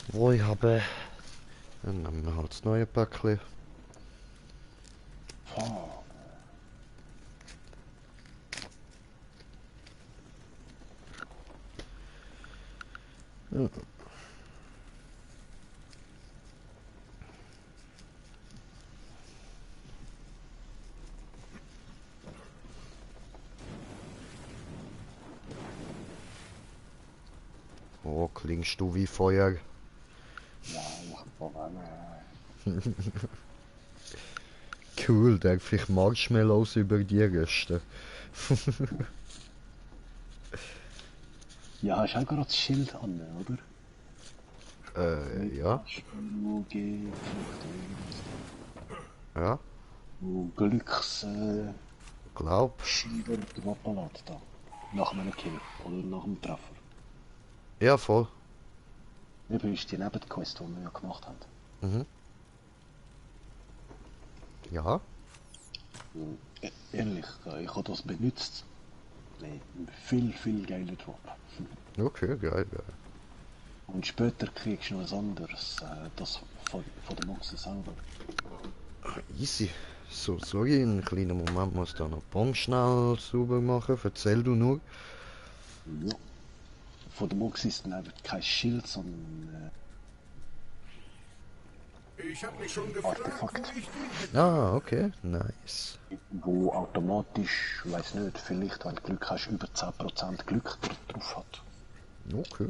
[SPEAKER 1] Wo ich habe... Dann nehmen wir halt das neue Päckchen. Ja. Oh, klingst du wie Feuer?
[SPEAKER 2] Ja, ich hab Probleme.
[SPEAKER 1] Cool, der vielleicht Marshmallows über die Reste.
[SPEAKER 2] Ja, hast du auch gerade das Schild an, oder?
[SPEAKER 1] Ja. Ja.
[SPEAKER 2] Glücks...
[SPEAKER 1] Glaub.
[SPEAKER 2] Schilder Droppalat da. Nach meinem Kill. Oder nach dem Treffer.
[SPEAKER 1] Ja, voll.
[SPEAKER 2] Eben ist die Nebenquest, die wir ja gemacht haben.
[SPEAKER 1] Mhm. Ja.
[SPEAKER 2] Ehrlich, ich habe das benutzt. Nee, viel geiler Drop.
[SPEAKER 1] Okay, geil, geil.
[SPEAKER 2] Und später kriegst du noch was anderes, das von der Moxie selber.
[SPEAKER 1] Easy. So, sorry, einen kleinen Moment muss da noch die Bombe schnell sauber machen. Erzähl du nur.
[SPEAKER 2] Ja. Von der Moxie ist dann einfach kein Schild, sondern
[SPEAKER 5] Ich hab mich schon gefragt, wo ich bin.
[SPEAKER 1] Ah, okay, nice.
[SPEAKER 2] wo automatisch, weiß nicht, vielleicht, wenn du Glück hast, über 10% Glück drauf hat.
[SPEAKER 1] Okay.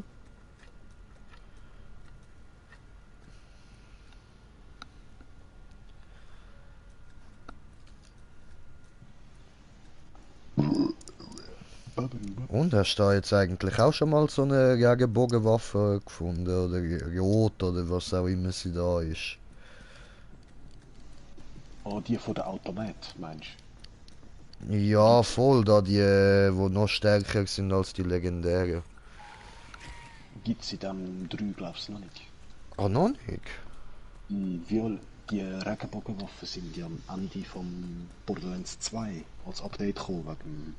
[SPEAKER 1] Und hast du da jetzt eigentlich auch schon mal so eine Regenbogenwaffe gefunden oder Rot oder was auch immer sie da ist?
[SPEAKER 2] Oh, die von der Automat, meinst du?
[SPEAKER 1] Ja, voll, da die, wo noch stärker sind als die legendären.
[SPEAKER 2] Gibt es in dem 3, glaubst du, noch nicht?
[SPEAKER 1] Ah, noch nicht?
[SPEAKER 2] Die Regenbogenwaffen sind ja am Ende von Borderlands 2 als Update gekommen, wegen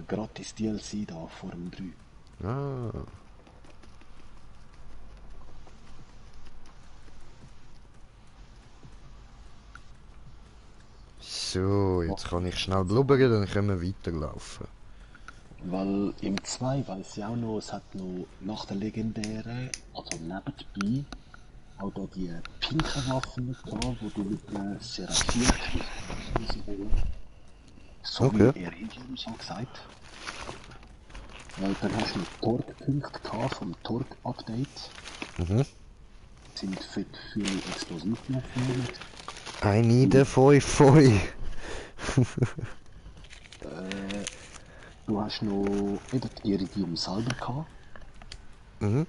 [SPEAKER 2] gratis DLC da vor dem 3.
[SPEAKER 1] Ah. So, jetzt kann ich schnell blubbern, dann können wir weiterlaufen.
[SPEAKER 2] Weil im 2 weiß ich auch noch, es hat noch nach der legendären, also nebenbei, auch da die pinken Waffen gehabt, wo du mit einer Seraphim holen. So
[SPEAKER 1] Okay.
[SPEAKER 2] wie Iridium so gesagt. Weil dann hast du noch Torque-Punkte gehabt vom Torque-Update.
[SPEAKER 1] Mhm.
[SPEAKER 2] Sind für Explosivwaffen mit.
[SPEAKER 1] I need a Foi.
[SPEAKER 2] Du hast noch eben die Iridium selber gehabt.
[SPEAKER 1] Mhm.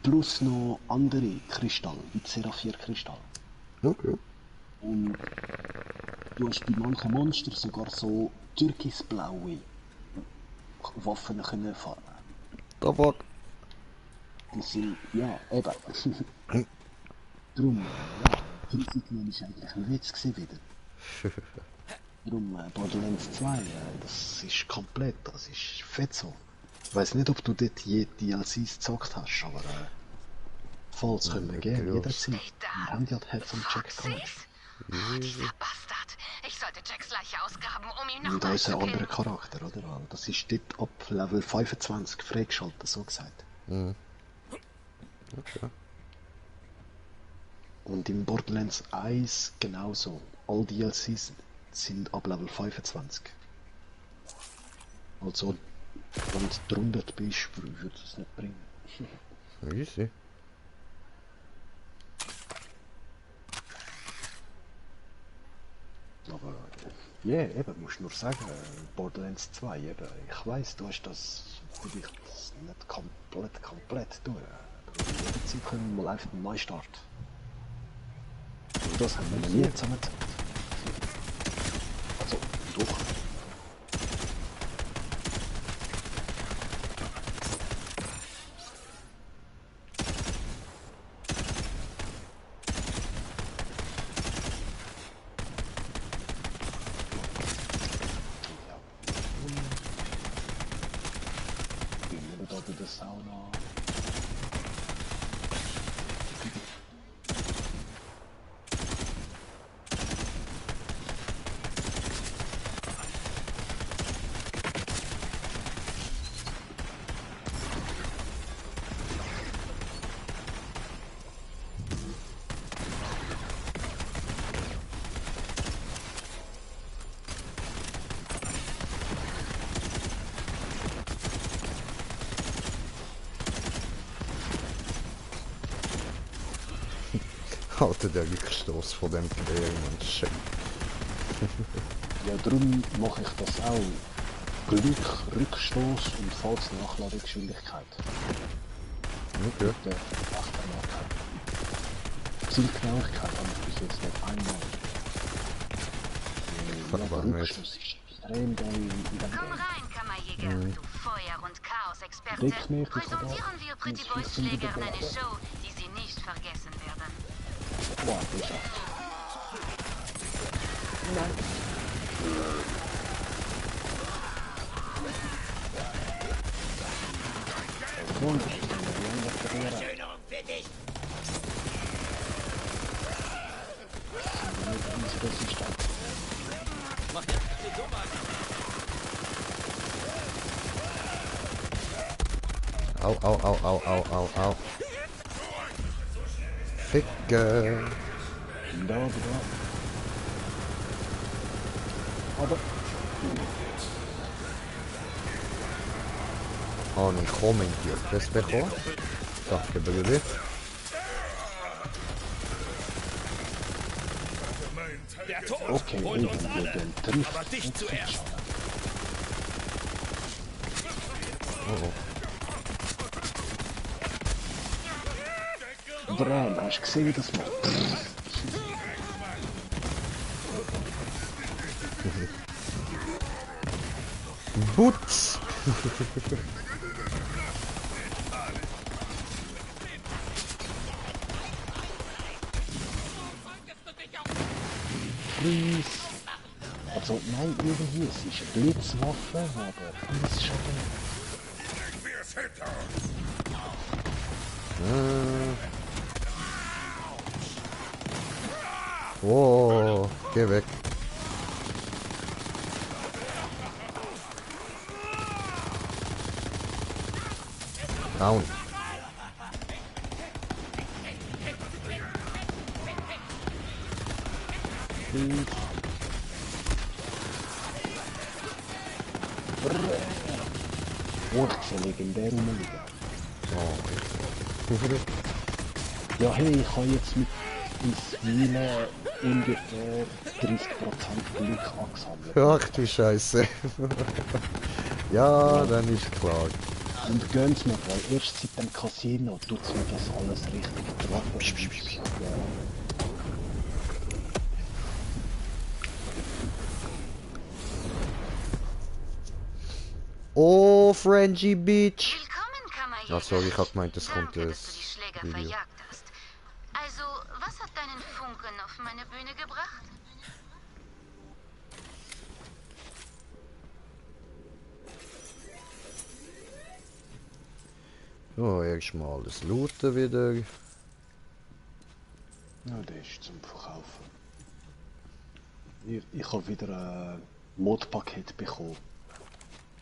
[SPEAKER 2] Plus noch andere Kristalle, wie die Seraphir-Kristalle.
[SPEAKER 1] Okay.
[SPEAKER 2] Und du hast bei manchen Monstern sogar so türkisblaue Waffen können fahren.
[SPEAKER 1] Tabak.
[SPEAKER 2] Die sind, ja, eben. Drum, ja, Prinzipien ist eigentlich ein Witz gewesen wieder. Drum, Borderlands 2, das ist komplett, das ist fett so. Ich weiss nicht, ob du dort je DLCs gezockt hast, aber falls können wir gerne, jederzeit. Wir haben ja die Head von Jack gehabt.
[SPEAKER 3] Dieser Bastard. Ich sollte Jacks Leiche ausgraben, um ihn
[SPEAKER 2] Und
[SPEAKER 3] noch
[SPEAKER 2] unser
[SPEAKER 3] zu
[SPEAKER 2] anderer
[SPEAKER 3] killen.
[SPEAKER 2] Charakter, oder? Weil das ist dort ab Level 25 freigeschaltet, so gesagt.
[SPEAKER 1] Mhm. Okay.
[SPEAKER 2] Und im Borderlands 1 genauso. All DLCs sind ab Level 25. Also, wenn du drunter bist, würde es nicht bringen.
[SPEAKER 1] Easy.
[SPEAKER 2] Aber, ja, eben, musst nur sagen, Borderlands 2, eben, ich weiss, du hast das vielleicht nicht komplett durch. Aber jederzeit können wir mal einfach einen Neustart. Und das haben wir noch nie zusammen gemacht. Also, doch. der Sauna.
[SPEAKER 1] Alter, der Rückstoß von dem Gewehr, man shit.
[SPEAKER 2] Ja, darum mache ich das auch. Glück, Rückstoß und falls Nachladegeschwindigkeit.
[SPEAKER 1] Okay.
[SPEAKER 2] Der Achtermarke. Zielgenauigkeit habe ich bis jetzt nicht einmal.
[SPEAKER 1] Aber
[SPEAKER 2] Ja,
[SPEAKER 1] nicht.
[SPEAKER 2] Rückstoß ist extrem geil in dem
[SPEAKER 9] Komm
[SPEAKER 2] Game.
[SPEAKER 9] rein, Kammerjäger, du Feuer- und Chaos-Experte.
[SPEAKER 2] Deck mich, ich
[SPEAKER 9] Präsentieren wir Pretty
[SPEAKER 2] muss
[SPEAKER 9] Boys
[SPEAKER 2] 15
[SPEAKER 9] Schlägern
[SPEAKER 2] wieder
[SPEAKER 9] eine
[SPEAKER 2] bleiben.
[SPEAKER 9] Show, die sie nicht vergessen werden.
[SPEAKER 2] Boah, geschafft. Nein.
[SPEAKER 6] Versöhnung für dich.
[SPEAKER 1] Au, au, au, au, au, au, au. Ficke.
[SPEAKER 2] Da, da. Aber
[SPEAKER 1] Habe ich kommentiert das bekommen? Danke, Brüder.
[SPEAKER 7] Der Tod
[SPEAKER 2] okay,
[SPEAKER 7] holt uns alle.
[SPEAKER 2] den trifft.
[SPEAKER 7] Aber dich zuerst.
[SPEAKER 1] Oh,
[SPEAKER 2] Bram, hast du gesehen, wie das macht?
[SPEAKER 1] oh. Butz!
[SPEAKER 2] Freeze. Also nein, irgendwie, es ist eine Blitzwaffe, aber Freeze Schaden.
[SPEAKER 1] Oh, geh weg. Down.
[SPEAKER 2] Freeze. Oh, ich sehe legendär rumliegen. Ja, hey, ich habe jetzt mit ins Wiener ungefähr 30% Glück angesammelt.
[SPEAKER 1] Ach du Scheiße. Ja, dann ist klar.
[SPEAKER 2] Und gönn's mir, weil erst seit dem Casino tut's mir das alles richtig getroffen. Ja.
[SPEAKER 1] Oh, Frenchie Beach.
[SPEAKER 9] Willkommen, Kammerjäger.
[SPEAKER 1] Ach sorry, ich hab gemeint, es kommt
[SPEAKER 9] Danke,
[SPEAKER 1] das
[SPEAKER 9] dass du die Schläger
[SPEAKER 1] Video.
[SPEAKER 9] verjagt hast. Also, was hat deinen Funken auf meine Bühne gebracht?
[SPEAKER 1] Oh, erstmal das Looten wieder.
[SPEAKER 2] Ja, der ist zum Verkaufen. Ich habe wieder ein Modpaket bekommen.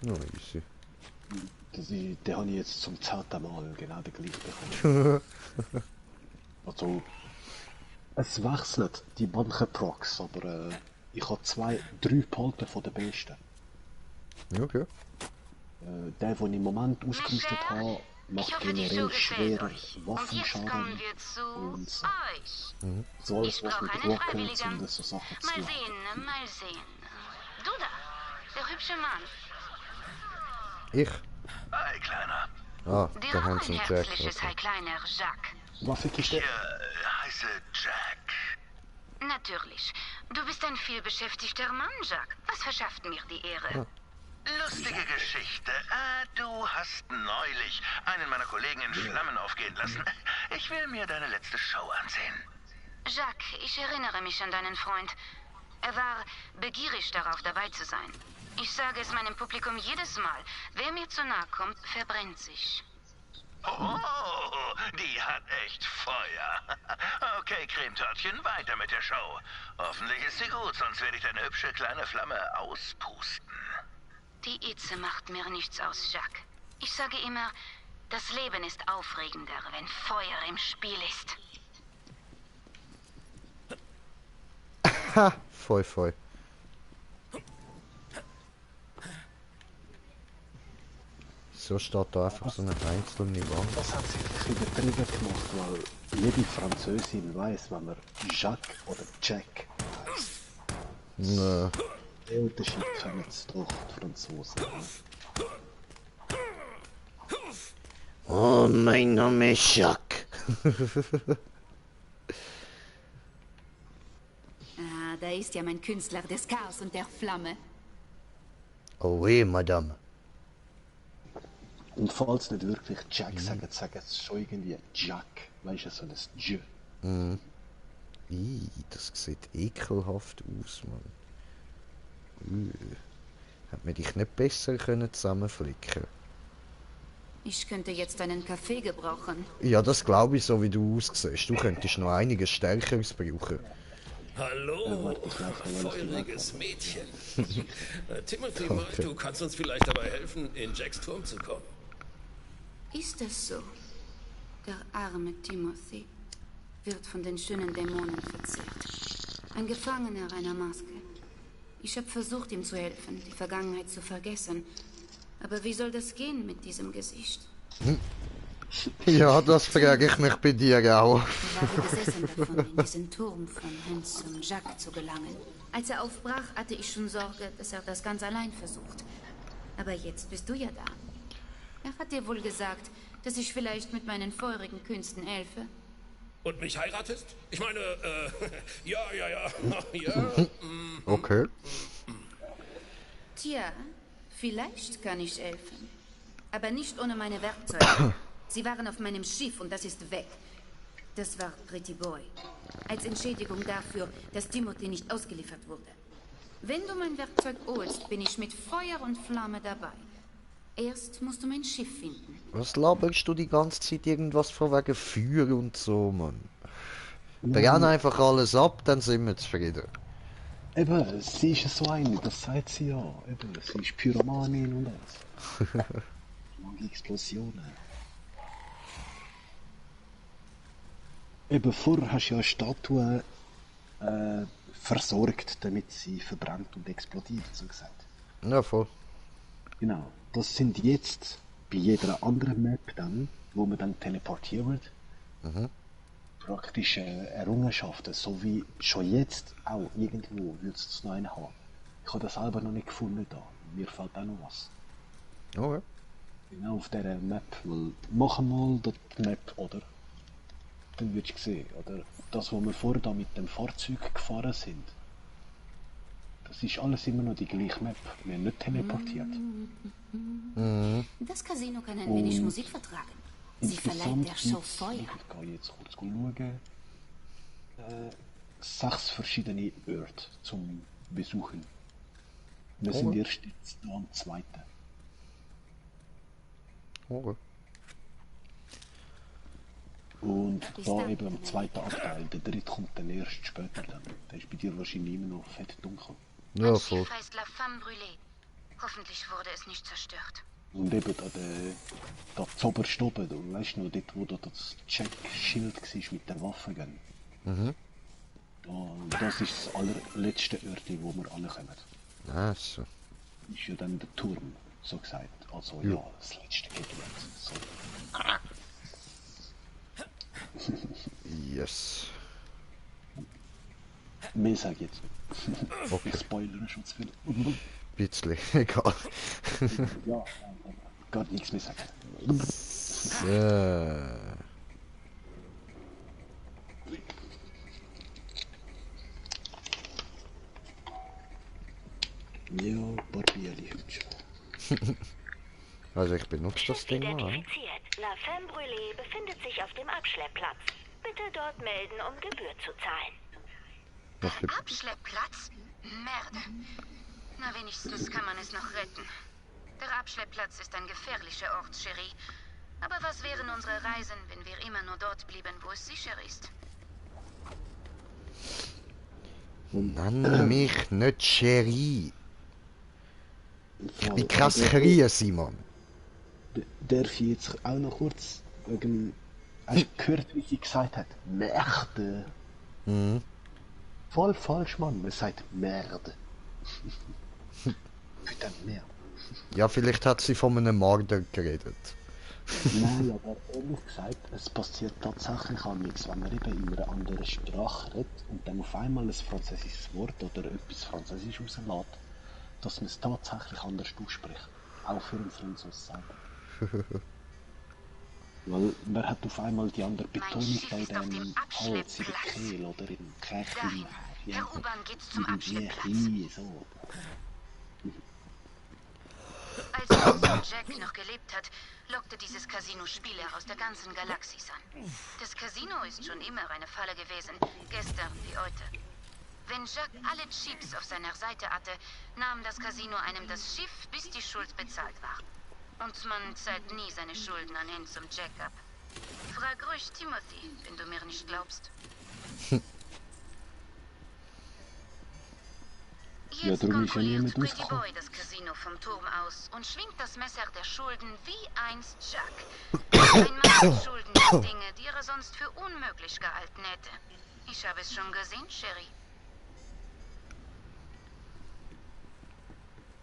[SPEAKER 1] Oh, easy.
[SPEAKER 2] Den habe ich jetzt zum 10. Mal genau den gleichen bekommen. Also, es wechselt die manchen Procs, aber ich habe 3 behalten von den besten.
[SPEAKER 1] Okay.
[SPEAKER 2] Der, den ich im Moment ausgerüstet habe,
[SPEAKER 9] Ich
[SPEAKER 2] macht
[SPEAKER 9] hoffe, die Show
[SPEAKER 2] generell
[SPEAKER 9] gefällt
[SPEAKER 2] schwerer
[SPEAKER 9] euch. Und jetzt
[SPEAKER 2] Waffenschaden.
[SPEAKER 9] kommen wir zu
[SPEAKER 2] und so.
[SPEAKER 9] euch.
[SPEAKER 2] So alles,
[SPEAKER 9] Ich
[SPEAKER 2] was
[SPEAKER 9] brauche
[SPEAKER 2] mit
[SPEAKER 9] einen
[SPEAKER 2] Rockets
[SPEAKER 9] Freiwilligen.
[SPEAKER 2] und so Sachen zu
[SPEAKER 9] Mal
[SPEAKER 2] tun.
[SPEAKER 9] sehen, mal sehen. Du da, der hübsche Mann.
[SPEAKER 1] Ich?
[SPEAKER 4] Hi, Kleiner.
[SPEAKER 1] Ah,
[SPEAKER 9] Dir
[SPEAKER 1] der
[SPEAKER 9] auch ein
[SPEAKER 1] Handsome Jack.
[SPEAKER 9] herzliches
[SPEAKER 1] Okay.
[SPEAKER 9] Hi kleiner Jacques.
[SPEAKER 2] Was ist
[SPEAKER 4] Ich
[SPEAKER 2] der?
[SPEAKER 4] heiße Jack.
[SPEAKER 9] Natürlich. Du bist ein vielbeschäftigter Mann, Jacques. Was verschafft mir die Ehre?
[SPEAKER 4] Lustige Geschichte. Du hast neulich einen meiner Kollegen in Flammen aufgehen lassen. Ich will mir deine letzte Show ansehen.
[SPEAKER 9] Jacques, ich erinnere mich an deinen Freund. Er war begierig darauf, dabei zu sein. Ich sage es meinem Publikum jedes Mal. Wer mir zu nahe kommt, verbrennt sich.
[SPEAKER 4] Oh, die hat echt Feuer. Okay, Cremetörtchen, weiter mit der Show. Hoffentlich ist sie gut, sonst werde ich deine hübsche kleine Flamme auspusten.
[SPEAKER 9] Die Itze macht mir nichts aus, Jacques. Ich sage immer, das Leben ist aufregender, wenn Feuer im Spiel ist.
[SPEAKER 1] Ha, voll. So steht da einfach so eine einzelne Wand.
[SPEAKER 2] Das hat sich ein bisschen übertrieben gemacht, weil jede Französin weiß, wenn man Jacques oder Jack heißt.
[SPEAKER 1] Nö.
[SPEAKER 2] Der Unterschied kennen jetzt doch die Franzosen.
[SPEAKER 1] Oh, mein Name ist Jacques.
[SPEAKER 10] Ah, da ist ja mein Künstler des Chaos und der Flamme.
[SPEAKER 1] Oh weh, Madame.
[SPEAKER 2] Und falls nicht wirklich Jack sagen, sagen sie schon irgendwie Jack. Weißt du, so ein J.
[SPEAKER 1] Das sieht ekelhaft aus, Mann. Hat man dich nicht besser können zusammenflicken?
[SPEAKER 10] Ich könnte jetzt einen Kaffee gebrauchen.
[SPEAKER 1] Ja, das glaube ich, so wie du aussiehst. Du könntest noch einiges Stärkeres brauchen.
[SPEAKER 7] Hallo, feuriges Mädchen. Timothy,
[SPEAKER 1] Danke.
[SPEAKER 7] du kannst uns vielleicht dabei helfen, in Jacks Turm zu kommen.
[SPEAKER 10] Ist es so? Der arme Timothy wird von den schönen Dämonen verzehrt. Ein Gefangener einer Maske. Ich habe versucht, ihm zu helfen, die Vergangenheit zu vergessen. Aber wie soll das gehen mit diesem Gesicht?
[SPEAKER 1] Ja, das frage ich mich bei dir auch.
[SPEAKER 10] Er war wie besessen davon, in diesen Turm von Hans zum Jacques zu gelangen. Als er aufbrach, hatte ich schon Sorge, dass er das ganz allein versucht. Aber jetzt bist du ja da. Er hat dir wohl gesagt, dass ich vielleicht mit meinen feurigen Künsten helfe.
[SPEAKER 7] Und mich heiratest? Ich meine, ja.
[SPEAKER 1] Okay.
[SPEAKER 10] Tja, vielleicht kann ich helfen. Aber nicht ohne meine Werkzeuge. Sie waren auf meinem Schiff und das ist weg. Das war Pretty Boy. Als Entschädigung dafür, dass Timothy nicht ausgeliefert wurde. Wenn du mein Werkzeug holst, bin ich mit Feuer und Flamme dabei. Erst musst du mein Schiff finden.
[SPEAKER 1] Was laberst du die ganze Zeit irgendwas von wegen Feuer und so, Mann? Brenn einfach alles ab, dann sind wir zufrieden.
[SPEAKER 2] Eben, sie ist so eine, das sagt sie ja. Eben, sie ist Pyromanin und alles. Mag Explosionen. Eben, vorher hast du ja eine Statue versorgt, damit sie verbrennt und explodiert, so gesagt.
[SPEAKER 1] Ja, voll.
[SPEAKER 2] Genau. Das sind jetzt bei jeder anderen Map dann, wo man dann teleportiert wird, praktische Errungenschaften, so wie schon jetzt auch irgendwo würdest du es noch einen haben. Ich habe das selber noch nicht gefunden da. Mir fällt auch noch was.
[SPEAKER 1] Okay.
[SPEAKER 2] Genau auf dieser Map, weil mach mal die Map, oder? Dann wirst du sehen, oder? Das, wo wir vorher da mit dem Fahrzeug gefahren sind. Das ist alles immer noch die gleiche Map. Wir haben nicht teleportiert.
[SPEAKER 10] Das Casino kann ein wenig Musik vertragen. Sie verleiht der Show Feuer.
[SPEAKER 2] Ich gehe jetzt kurz schauen. 6 verschiedene Orte zum Besuchen. Wir sind erst jetzt da am 2.
[SPEAKER 1] Okay.
[SPEAKER 2] Und da eben am 2. Abteil. Der 3. kommt dann erst später dann. Der ist bei dir wahrscheinlich immer noch fett dunkel.
[SPEAKER 1] Ja,
[SPEAKER 9] Das
[SPEAKER 1] voll.
[SPEAKER 9] Schiff heißt La Femme Brûlée. Hoffentlich wurde es nicht zerstört.
[SPEAKER 2] Und eben da zoberst oben, du weißt noch, dort wo da das Check-Schild war mit der Waffe. Das ist das allerletzte Örtchen, wo wir ankommen.
[SPEAKER 1] Ah, so.
[SPEAKER 2] Das ist ja dann der Turm, so gesagt. Also ja, das letzte Gebiet. So.
[SPEAKER 1] Yes.
[SPEAKER 2] Mehr sag ich jetzt nicht.
[SPEAKER 1] Okay.
[SPEAKER 2] Ich spoilere schon zu viel.
[SPEAKER 1] Bisschen, egal.
[SPEAKER 2] Ja, gar nichts mehr sagen. Ja, Barbieri hübsch.
[SPEAKER 1] Also ich benutze das Ding mal.
[SPEAKER 3] Identifiziert. La Femme Brûlée befindet sich auf dem Abschleppplatz. Bitte dort melden, um Gebühr zu zahlen.
[SPEAKER 1] Was für...
[SPEAKER 9] Abschleppplatz? Merde. Na, wenigstens kann man es noch retten. Der Abschleppplatz ist ein gefährlicher Ort, Cherie. Aber was wären unsere Reisen, wenn wir immer nur dort blieben, wo es sicher ist?
[SPEAKER 1] Nenn mich nicht Cherie. Ich bin kein Krieger, Simon.
[SPEAKER 2] Darf ich jetzt auch noch kurz wegen... Hast du gehört, wie sie gesagt hat? Merde.
[SPEAKER 1] Mhm.
[SPEAKER 2] Voll falsch, Mann. Man sagt Merde. Putain, Merde.
[SPEAKER 1] Ja, vielleicht hat sie von einem Mörder geredet.
[SPEAKER 2] Nein, aber ehrlich gesagt, es passiert tatsächlich auch nichts, wenn man eben in einer anderen Sprache redet und dann auf einmal ein französisches Wort oder etwas Französisch rauslässt, dass man es tatsächlich anders ausspricht. Auch für einen Franzosen selber. Weil man hat auf einmal die andere Betonung bei dem Hals, in der Kehle oder im Kächchen.
[SPEAKER 9] Der U-Bahn geht's zum Abschleppplatz.
[SPEAKER 2] So.
[SPEAKER 9] Als unser Jack noch gelebt hat, lockte dieses Casino Spieler aus der ganzen Galaxis an. Das Casino ist schon immer eine Falle gewesen, gestern wie heute. Wenn Jack alle Chips auf seiner Seite hatte, nahm das Casino einem das Schiff, bis die Schuld bezahlt war. Und man zahlt nie seine Schulden an Hen zum Jack ab. Frag ruhig Timothy, wenn du mir nicht glaubst. Jetzt kontrolliert Pretty Boy das Casino vom Turm aus und schwingt das Messer der Schulden wie einst Jack. Ein Mann mit Schulden ist Dinge, die er sonst für unmöglich gehalten hätte. Ich habe es schon gesehen, Cherie.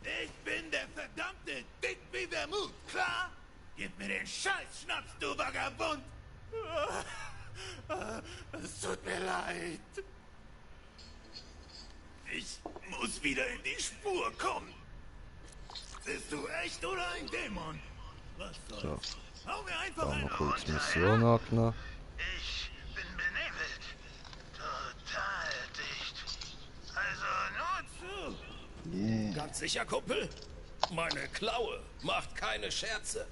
[SPEAKER 5] Ich bin der verdammte Dick wie Vermut, klar? Gib mir den Scheiß-Schnaps, du Vagabund! Es tut mir leid. Ich muss wieder in die Spur kommen. Bist du echt oder ein Dämon? Was soll's? Hau mir einfach
[SPEAKER 1] Da
[SPEAKER 5] eine
[SPEAKER 1] noch kurz
[SPEAKER 5] runter,
[SPEAKER 1] Mission angenommen.
[SPEAKER 4] Ich bin benebelt. Total dicht. Also nur zu.
[SPEAKER 2] Yeah.
[SPEAKER 7] Ganz sicher, Kumpel? Meine Klaue macht keine Scherze.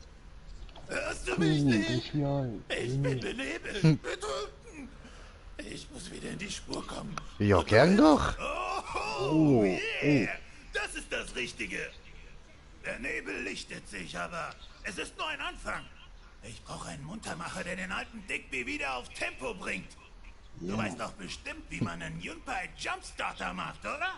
[SPEAKER 5] Hörst du mich nicht?
[SPEAKER 2] Ich bin
[SPEAKER 5] benebelt, betrunken. Ich muss wieder in die Spur kommen.
[SPEAKER 1] Ja, gern doch.
[SPEAKER 5] Oh, yeah. Das ist das Richtige. Der Nebel lichtet sich, aber es ist nur ein Anfang. Ich brauche einen Muntermacher, der den alten Digby wieder auf Tempo bringt. Du weißt doch bestimmt, wie man einen Junpei Jumpstarter macht, oder?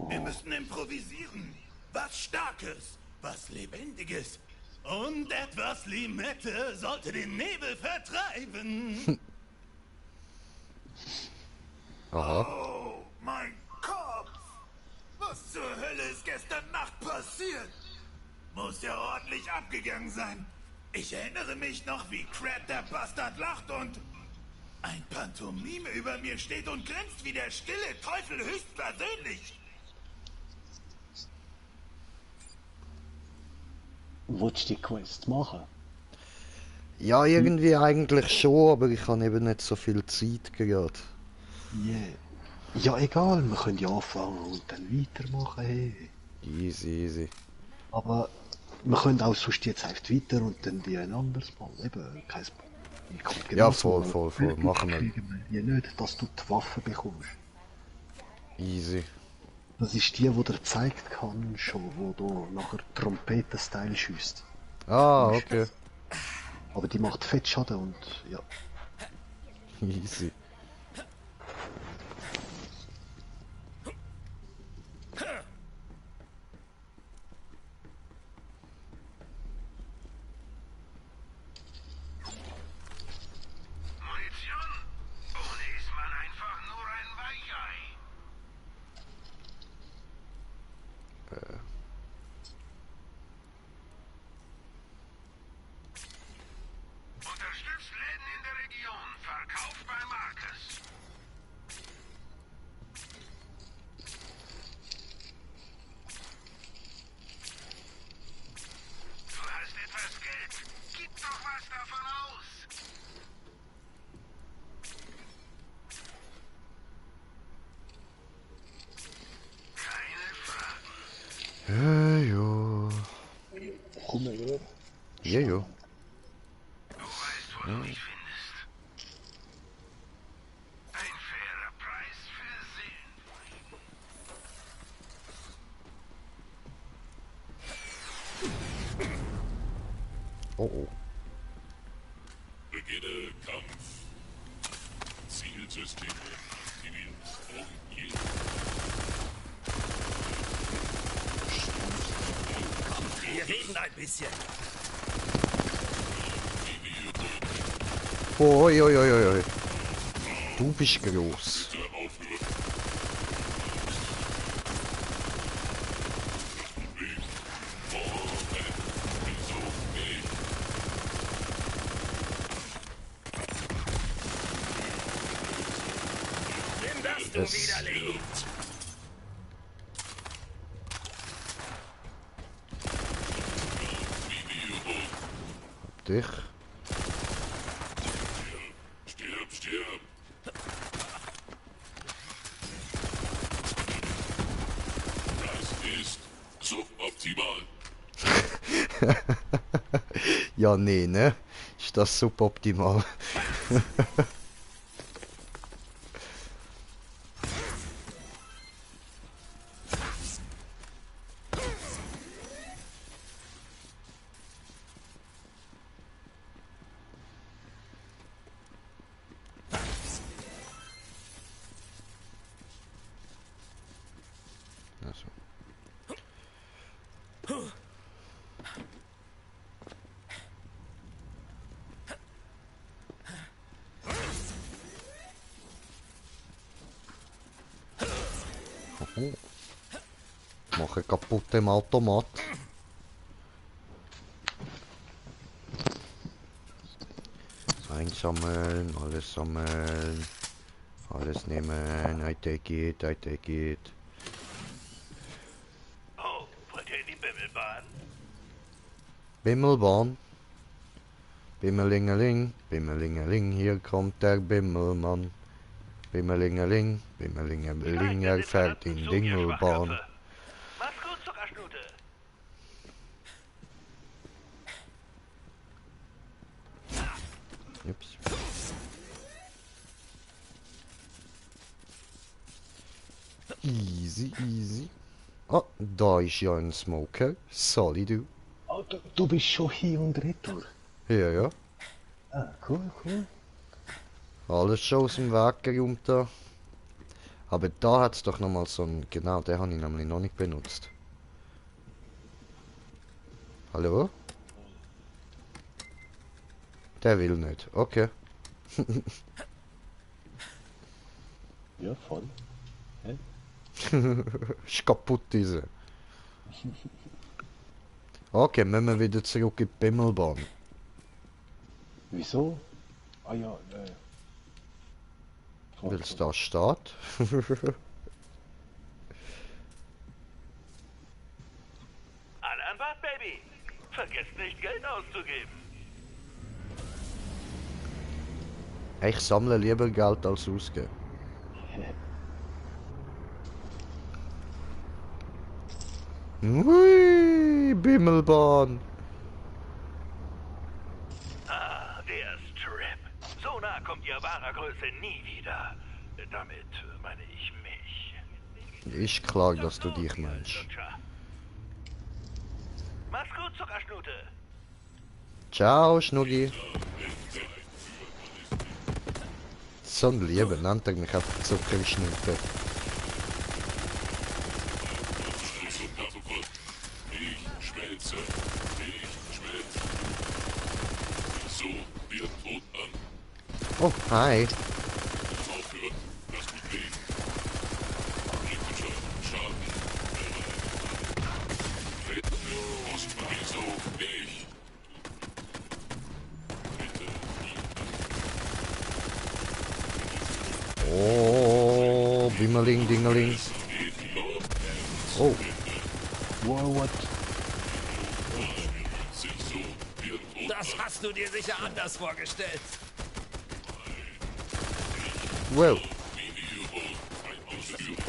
[SPEAKER 5] Wir müssen improvisieren. Was Starkes, was Lebendiges. Und etwas Limette sollte den Nebel vertreiben.
[SPEAKER 1] Aha.
[SPEAKER 5] Oh, mein Kopf! Was zur Hölle ist gestern Nacht passiert? Muss ja ordentlich abgegangen sein. Ich erinnere mich noch, wie Crab der Bastard lacht und ein Pantomime über mir steht und grinst wie der stille Teufel höchstpersönlich.
[SPEAKER 2] Willst du die Quest machen?
[SPEAKER 1] Ja, irgendwie eigentlich schon, aber ich habe eben nicht so viel Zeit gerade.
[SPEAKER 2] Yeah. Ja, egal, wir können ja anfangen und dann weitermachen, hey.
[SPEAKER 1] Easy, easy.
[SPEAKER 2] Aber wir können auch sonst jetzt einfach weiter und dann die ein anderes Mal. Eben, kein Problem.
[SPEAKER 1] Ja, voll, machen wir.
[SPEAKER 2] Ja, nicht, dass du die Waffe bekommst.
[SPEAKER 1] Easy.
[SPEAKER 2] Das ist die dir gezeigt kann, schon, wo du nachher Trompeten-Style schießt.
[SPEAKER 1] Ah, okay.
[SPEAKER 2] Aber die macht Fettschaden und ja.
[SPEAKER 1] Easy.
[SPEAKER 4] Munition? Ohne ist man einfach nur ein Weichei. Unterstützt Läden in der Region. Verkauft bei Marcus. Du hast etwas Geld. Gib doch was davon aus. Keine Fragen.
[SPEAKER 1] Jo.
[SPEAKER 2] Komm mal her.
[SPEAKER 1] Jo.
[SPEAKER 4] Du weißt, wo du mich findest. Ein fairer Preis für Seelenfrieden.
[SPEAKER 1] Oh oh.
[SPEAKER 11] Beginne Kampf. Zielsystem aktiviert.
[SPEAKER 7] Wir reden ein bisschen.
[SPEAKER 1] Oi, oi, oi, oi, oi. Du bist groß.
[SPEAKER 7] Nimm das, du Widerling.
[SPEAKER 1] Dich.
[SPEAKER 11] Stirb, stirb. Das ist suboptimal.
[SPEAKER 1] Ja, nee, ne? Ist das suboptimal? Also. Oh. Mache kaputt im Automat. Einsammeln, alles sammeln. Alles nehmen. I take it, I take it.
[SPEAKER 5] Oh, wollt ihr in die Bimmelbahn?
[SPEAKER 1] Bimmelbahn. Bimmelingeling, Bimmelingeling, hier kommt der Bimmelmann. Bimmelingeling, Bimmelingeling, er fährt in Dingelbahn.
[SPEAKER 5] Mach's gut, Zuckerschnute.
[SPEAKER 1] Ups. Easy, easy. Ah, da ist ja ein Smoker. Sorry, du.
[SPEAKER 2] Oh, du bist schon hier und retour.
[SPEAKER 1] Ja, ja.
[SPEAKER 2] Ah, cool, cool.
[SPEAKER 1] Alles schon aus dem Weg geräumt da. Aber da hat es doch nochmal so ein... Genau, den habe ich nämlich noch nicht benutzt. Hallo? Der will nicht. Okay.
[SPEAKER 2] Ja, voll.
[SPEAKER 1] Ist kaputt, diese. Okay, müssen wir wieder zurück in die Bimmelbahn.
[SPEAKER 2] Wieso? Ah ja,
[SPEAKER 1] Weil es da steht.
[SPEAKER 5] Alle an Bord, Baby. Vergesst nicht, Geld auszugeben.
[SPEAKER 1] Ich sammle lieber Geld als ausgeben. Hui, Bimmelbahn.
[SPEAKER 5] Ah, der Strip. So nah kommt ihr wahrer Größe nie wieder. Damit meine ich mich.
[SPEAKER 1] Ist klar, dass du dich meinst.
[SPEAKER 5] Mach's gut, Zuckerschnute.
[SPEAKER 1] Ciao, Schnuggi. So ein Lieber nennt er mich einfach Zuckerschnute.
[SPEAKER 11] Ich schmelze. So, wir tot an.
[SPEAKER 1] Oh, hi.
[SPEAKER 11] Aufhören, das tut weh. Kritischer Schaden. Ostmarie so nicht.
[SPEAKER 1] Oh, Bimmeling, Dingeling. Oh.
[SPEAKER 2] wow, what?
[SPEAKER 7] Das hast du dir sicher anders vorgestellt.
[SPEAKER 1] Well.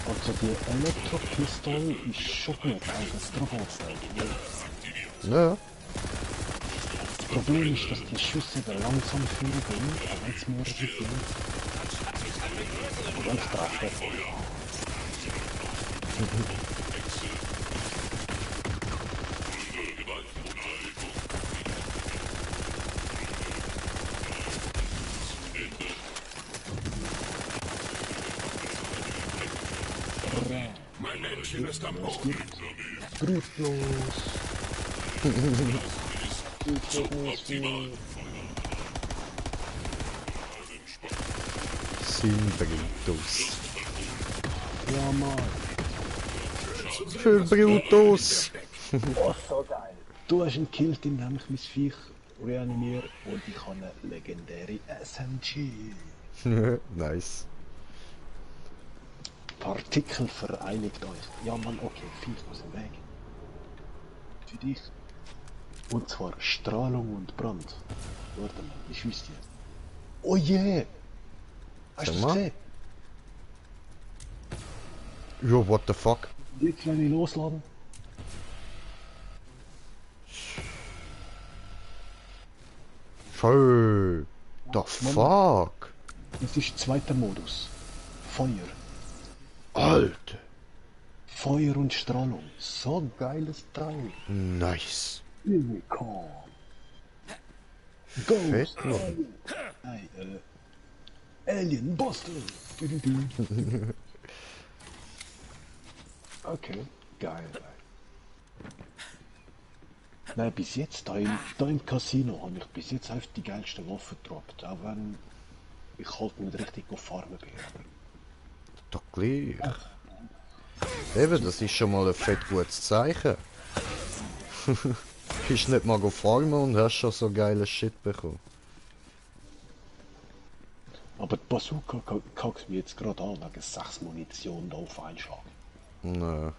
[SPEAKER 2] Also die Elektropistole ist schon gut, also drauf aufstellen.
[SPEAKER 1] Ja.
[SPEAKER 2] Das Problem ist, dass die Schüsse da langsam führen, aber wenn es mehrere sind. Und ganz treffen.
[SPEAKER 11] Mädchen ist am Boden.
[SPEAKER 2] Brutlos.
[SPEAKER 11] Suboptimal.
[SPEAKER 1] Sin Brutus.
[SPEAKER 2] Ja, Mann.
[SPEAKER 1] Für Brutus.
[SPEAKER 2] Oh, so geil. Du hast einen Kill, indem ich mein Viech reanimiere und ich habe eine legendäre SMG.
[SPEAKER 1] Nice.
[SPEAKER 2] Partikel vereinigt euch. Ja, Mann, okay, Viech aus dem Weg. Für dich. Und zwar Strahlung und Brand. Warte mal, ich wüsste dir. Oh je! Hast du das gesehen?
[SPEAKER 1] Jo, what the fuck?
[SPEAKER 2] Jetzt wenn ich losladen.
[SPEAKER 1] Schön. The fuck?
[SPEAKER 2] Das ist zweiter Modus. Feuer.
[SPEAKER 1] Alter.
[SPEAKER 2] Feuer und Strahlung. So geiles Teil.
[SPEAKER 1] Nice.
[SPEAKER 2] Unicorn. Ghost.
[SPEAKER 1] Fett, Mann.
[SPEAKER 2] Hey, Alien Buster. Okay, geil. Nein, bis jetzt, da im Casino, habe ich bis jetzt einfach die geilsten Waffen gedroppt. Auch wenn ich halt nicht richtig auf Farmen bin.
[SPEAKER 1] Doch gleich. Eben, das ist schon mal ein fett gutes Zeichen. Bist nicht mal farmen und hast schon so geile Shit bekommen.
[SPEAKER 2] Aber die Bazooka kackt mir jetzt gerade an, wegen 6 Munition da auf einen Schlag.
[SPEAKER 1] Nö.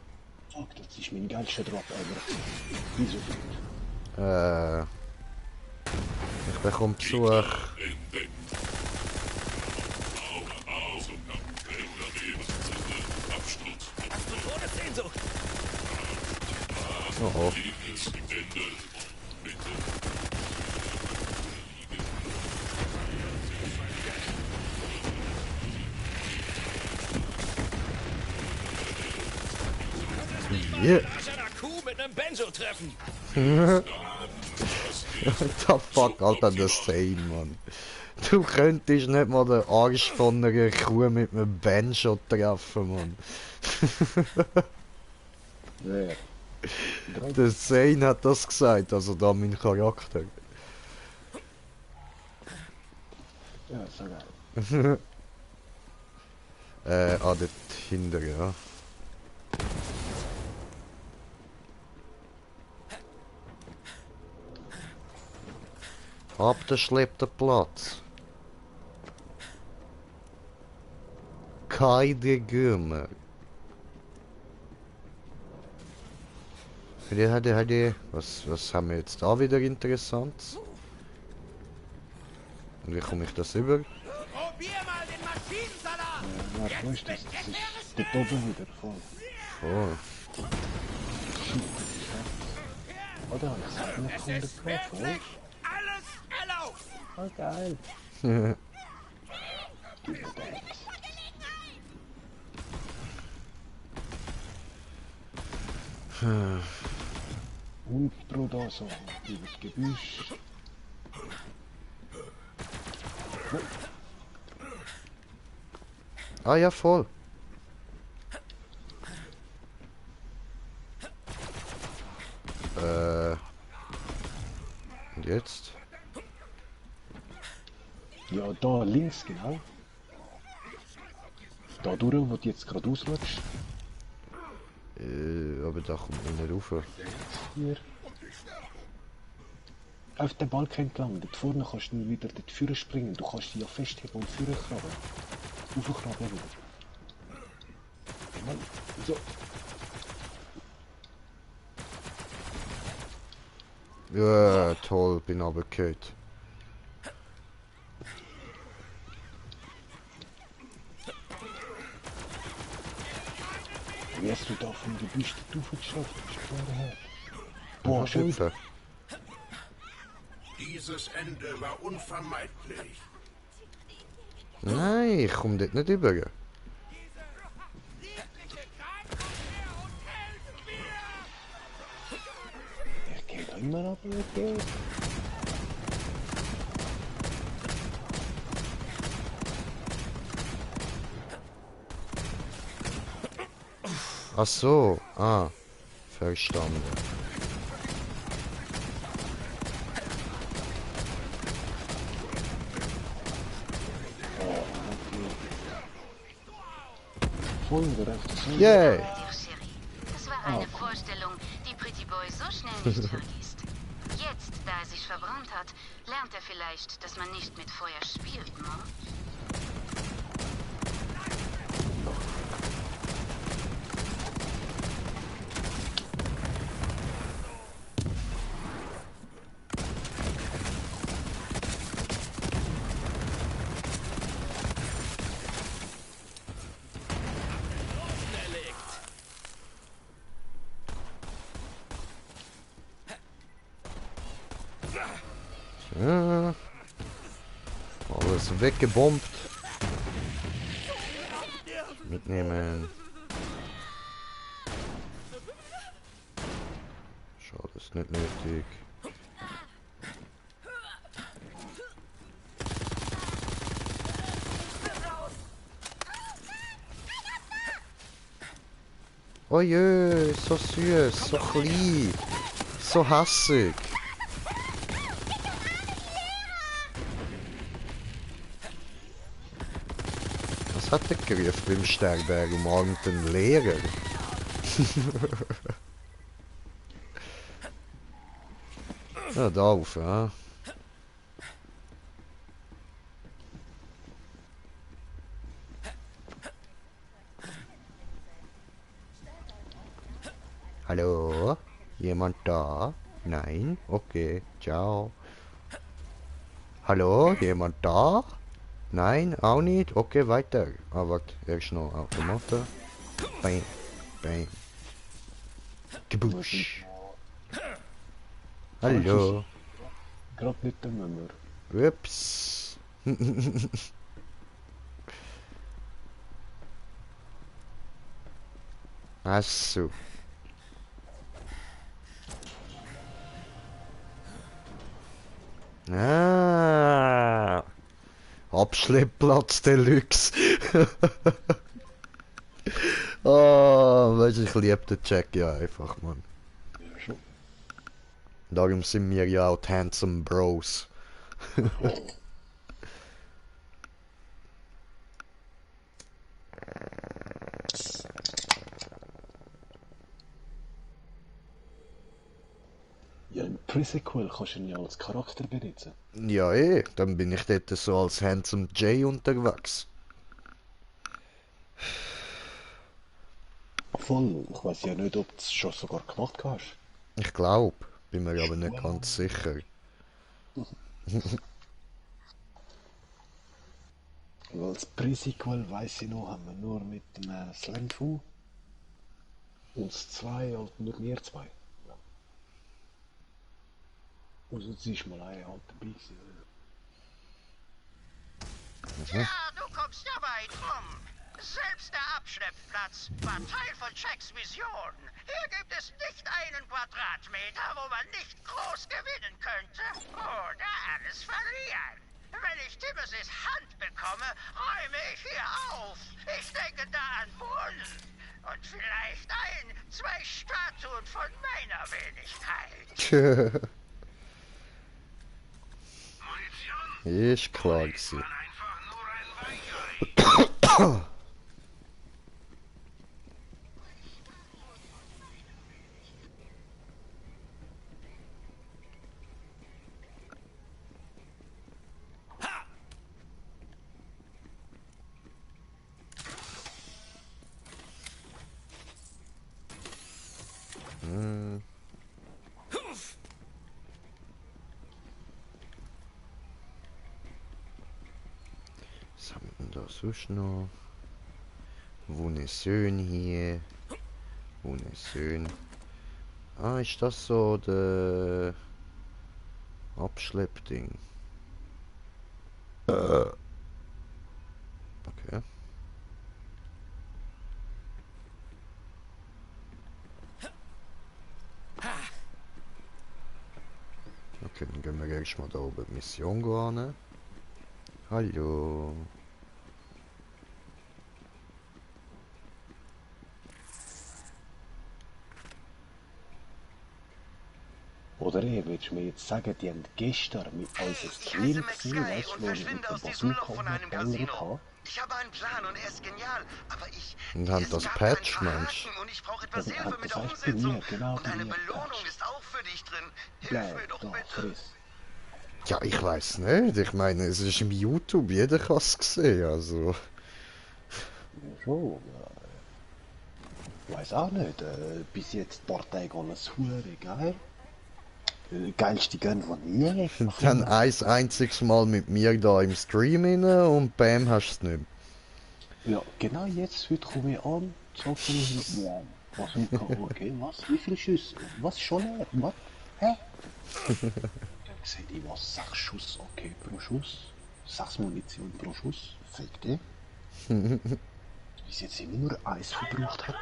[SPEAKER 2] Fuck, das ist mein geilster Drop ever. Wieso
[SPEAKER 1] Ich bekomme Besuch. Oh. Yeah.
[SPEAKER 7] Kuh mit einem Benzo treffen.
[SPEAKER 1] What the fuck, Alter, das Sane, Mann. Du könntest nicht mal den Arsch von einer Kuh mit einem Banjo treffen, Mann.
[SPEAKER 2] Wer?
[SPEAKER 1] Der Zane hat das gesagt, also da mein Charakter.
[SPEAKER 2] Ja, so geil.
[SPEAKER 1] Dort hinten, ja. Abgeschleppter Platz. Keine Gümmer. Was haben wir jetzt da wieder Interessantes? Und wie komme ich das über?
[SPEAKER 6] Probier mal den Maschinensalat!
[SPEAKER 2] Ja, wo ist das? Das ist dort oben wieder voll.
[SPEAKER 1] Voll.
[SPEAKER 2] Oder? Ich sag noch 100 voll.
[SPEAKER 6] Alles erlaubt!
[SPEAKER 2] Oh, geil. Und Pro da so, über das Gebüsch.
[SPEAKER 1] Ah ja, voll. Und jetzt?
[SPEAKER 2] Ja, da links genau. Da durch, wo du jetzt gerade ausrutscht.
[SPEAKER 1] Aber da kommt man nicht rauf.
[SPEAKER 2] Hier. Auf den Balken entlang. Dort vorne kannst du wieder dort vorne springen. Du kannst dich ja festheben und vorne krabben. Raufkrabben wieder. Mann, so.
[SPEAKER 1] Ja, toll, bin runtergefallen.
[SPEAKER 2] Wie hast du da vom Gebüsch die Stufe geschafft? Boah, Schöpfe.
[SPEAKER 11] Dieses Ende war unvermeidlich.
[SPEAKER 1] Nein, ich komme dort nicht über.
[SPEAKER 2] Der geht immer ab, okay.
[SPEAKER 1] Ach so, ah, verstanden.
[SPEAKER 2] Voll der rechte Seite.
[SPEAKER 1] Yay!
[SPEAKER 9] Das war eine Vorstellung, die Pretty Boy so schnell nicht vergisst. Jetzt, da er sich verbrannt hat, lernt er vielleicht, dass man nicht mit Feuer spielt, ne?
[SPEAKER 1] Ja. Alles weggebombt. Mitnehmen. Schade, ist nicht nötig. Oh je, so süß, so klein, so hassig. Was hat er gerufen beim Sterben? Er umarmt den Lehrer. Ja, da auf, ja. Hallo? Jemand da? Nein? Okay, ciao. Hallo? Jemand da? Nein, auch nicht? Okay, weiter. Ah, warte, erst noch Automaten. Bam, bam. Gebusch. Hallo.
[SPEAKER 2] Gerade nicht der Mümmer.
[SPEAKER 1] Ups. Ach so. Ah. Abschleppplatz Deluxe. Oh, weißt du, ich liebe den Jack ja einfach, Mann.
[SPEAKER 2] Ja, schon.
[SPEAKER 1] Darum sind wir ja auch die Handsome Bros.
[SPEAKER 2] Ja, im Pre-Sequel kannst du ihn ja als Charakter benutzen.
[SPEAKER 1] Ja, dann bin ich dort so als Handsome Jay unterwegs.
[SPEAKER 2] Voll. Ich weiß ja nicht, ob du es schon sogar gemacht hast.
[SPEAKER 1] Ich glaube, bin mir aber nicht ganz sicher.
[SPEAKER 2] Weil das Pre-Sequel, weiss ich noch, haben wir nur mit dem Slam-Fu. Und das 2 halt nur wir zwei. Ja. Also es ist mal ein halt dabei gewesen.
[SPEAKER 6] Ja, du kommst ja weit rum. Selbst der Abschleppplatz war Teil von Jacks Vision. Hier gibt es nicht einen Quadratmeter, wo man nicht groß gewinnen könnte. Oder alles verlieren. Wenn ich Timothy's Hand bekomme, räume ich hier auf. Ich denke da an Brunnen. Und vielleicht zwei Statuen von meiner Wenigkeit.
[SPEAKER 1] Ist klar gewesen. Was haben wir denn da sonst noch? Wunderschön hier. Wunderschön. Ah, ist das so der Abschleppding? Okay. Okay, dann gehen wir erstmal da oben die Mission gehen. Hallo.
[SPEAKER 2] Oder willst du mir jetzt sagen, die haben gestern mit unserem Stream gesehen, weißt du, wo wir mit dem Bazooka umgeballert haben?
[SPEAKER 4] Ich habe einen Plan und er ist genial, aber ich...
[SPEAKER 1] Und haben das Patch, Mensch.
[SPEAKER 4] Und ich brauche etwas Hilfe mit der
[SPEAKER 2] das heißt
[SPEAKER 4] Umsetzung.
[SPEAKER 2] mir, genau
[SPEAKER 4] und eine
[SPEAKER 2] bei mir,
[SPEAKER 4] Belohnung ist auch für dich drin. Hilf
[SPEAKER 2] Bleib
[SPEAKER 4] mir doch
[SPEAKER 2] da,
[SPEAKER 4] bitte.
[SPEAKER 2] friss.
[SPEAKER 1] Ja, ich weiß nicht. Ich meine, es ist im YouTube, jeder kann es sehen, also...
[SPEAKER 2] Ja, schon, weiß auch nicht. Bis jetzt ein paar Tage alles hure geil. Geilste Gun von mir.
[SPEAKER 1] Dann ein einziges Mal mit mir da im Stream rein und bam, hast du es nicht.
[SPEAKER 2] Ja, genau jetzt, heute komme ich an, sag ich mir, ja, was okay, was? Wie viele Schüsse? Was schon? Was? Hä? Dann gesagt, ich was 6 Schuss, okay, pro Schuss. 6 Munition pro Schuss. Fick dich. Bis jetzt immer nur Eis verbraucht hat.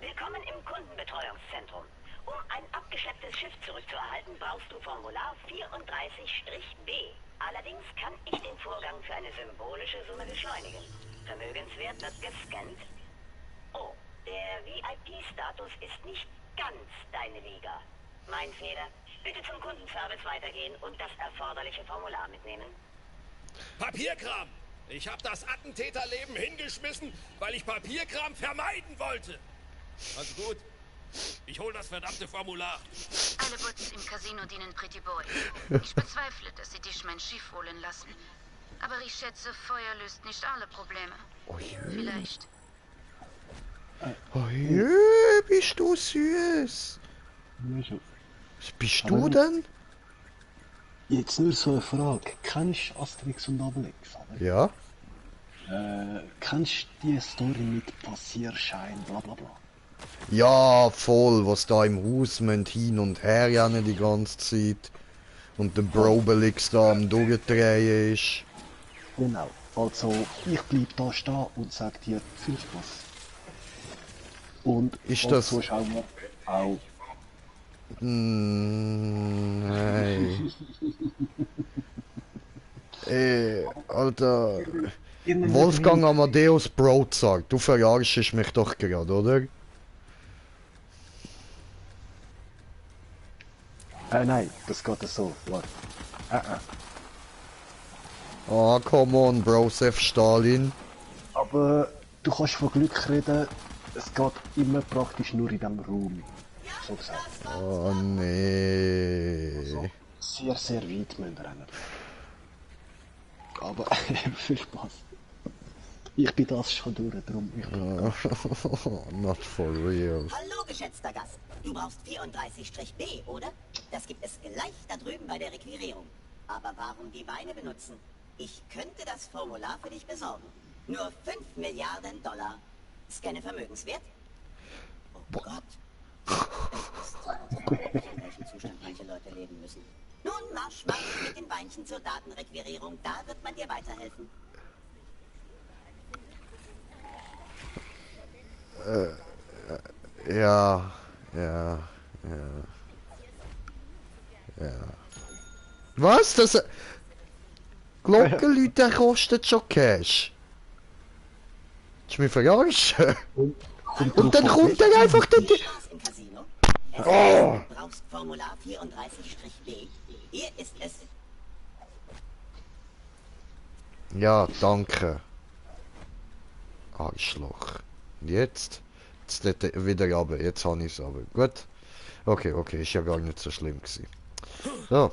[SPEAKER 8] Willkommen im Kundenbetreuungszentrum. Um ein abgeschlepptes Schiff zurückzuerhalten, brauchst du Formular 34-B. Allerdings kann ich den Vorgang für eine symbolische Summe beschleunigen. Vermögenswert wird gescannt. Oh, der VIP-Status ist nicht ganz deine Liga. Mein Fehler. Bitte zum Kundenservice weitergehen und das erforderliche Formular mitnehmen.
[SPEAKER 7] Papierkram! Ich habe das Attentäterleben hingeschmissen, weil ich Papierkram vermeiden wollte. Also gut. Ich hol das verdammte Formular.
[SPEAKER 9] Alle Butts im Casino dienen Pretty Boy. Ich bezweifle, dass sie dich mein Schiff holen lassen. Aber ich schätze, Feuer löst nicht alle Probleme. Vielleicht.
[SPEAKER 1] Oh je, bist du süß. Was bist du denn?
[SPEAKER 2] Jetzt nur so eine Frage. Kennst du Asterix und Obelix? Oder?
[SPEAKER 1] Ja.
[SPEAKER 2] Kennst du die Story mit Passierschein, bla bla bla?
[SPEAKER 1] Ja, voll, was da im Haus hin und her rennen die ganze Zeit. Und der Brobelix da am Durchdrehen ist.
[SPEAKER 2] Genau. Also, ich bleib da stehen und sag dir viel Spaß. Und
[SPEAKER 1] ist
[SPEAKER 2] als
[SPEAKER 1] das...
[SPEAKER 2] Zuschauer auch.
[SPEAKER 1] Nein. Alter. Wolfgang Amadeus Brotzart, du verarschst mich doch gerade, oder?
[SPEAKER 2] Nein, das geht so. Warte.
[SPEAKER 1] Ah, come on, Brosef Stalin.
[SPEAKER 2] Aber du kannst von Glück reden, es geht immer praktisch nur in diesem Raum. So gesagt.
[SPEAKER 1] Oh nee.
[SPEAKER 2] Also, sehr, sehr weit müssen wir rennen. Aber viel Spaß. Ich bin das schon durch, darum ich
[SPEAKER 1] Not for real.
[SPEAKER 12] Hallo, geschätzter Gast. Du brauchst 34-B, oder? Das gibt es gleich da drüben bei der Requirierung. Aber warum die Beine benutzen? Ich könnte das Formular für dich besorgen. Nur 5 Milliarden $. Scanne Vermögenswert. Oh Gott. Es ist so unglaublich, in welchem Zustand manche Leute leben müssen. Nun marsch mit den Beinchen zur Datenrequirierung. Da wird man dir weiterhelfen.
[SPEAKER 1] Ja. Was? Das... Glockenläuten kostet schon Cash. Willst du mich verarschen? Und dann kommt er einfach dort...
[SPEAKER 12] Du brauchst Formular 34-B. Hier ist es.
[SPEAKER 1] Ja, danke. Arschloch. Jetzt? Jetzt wieder runter. Jetzt habe ich es aber. Gut. Okay, ist ja gar nicht so schlimm gewesen. So.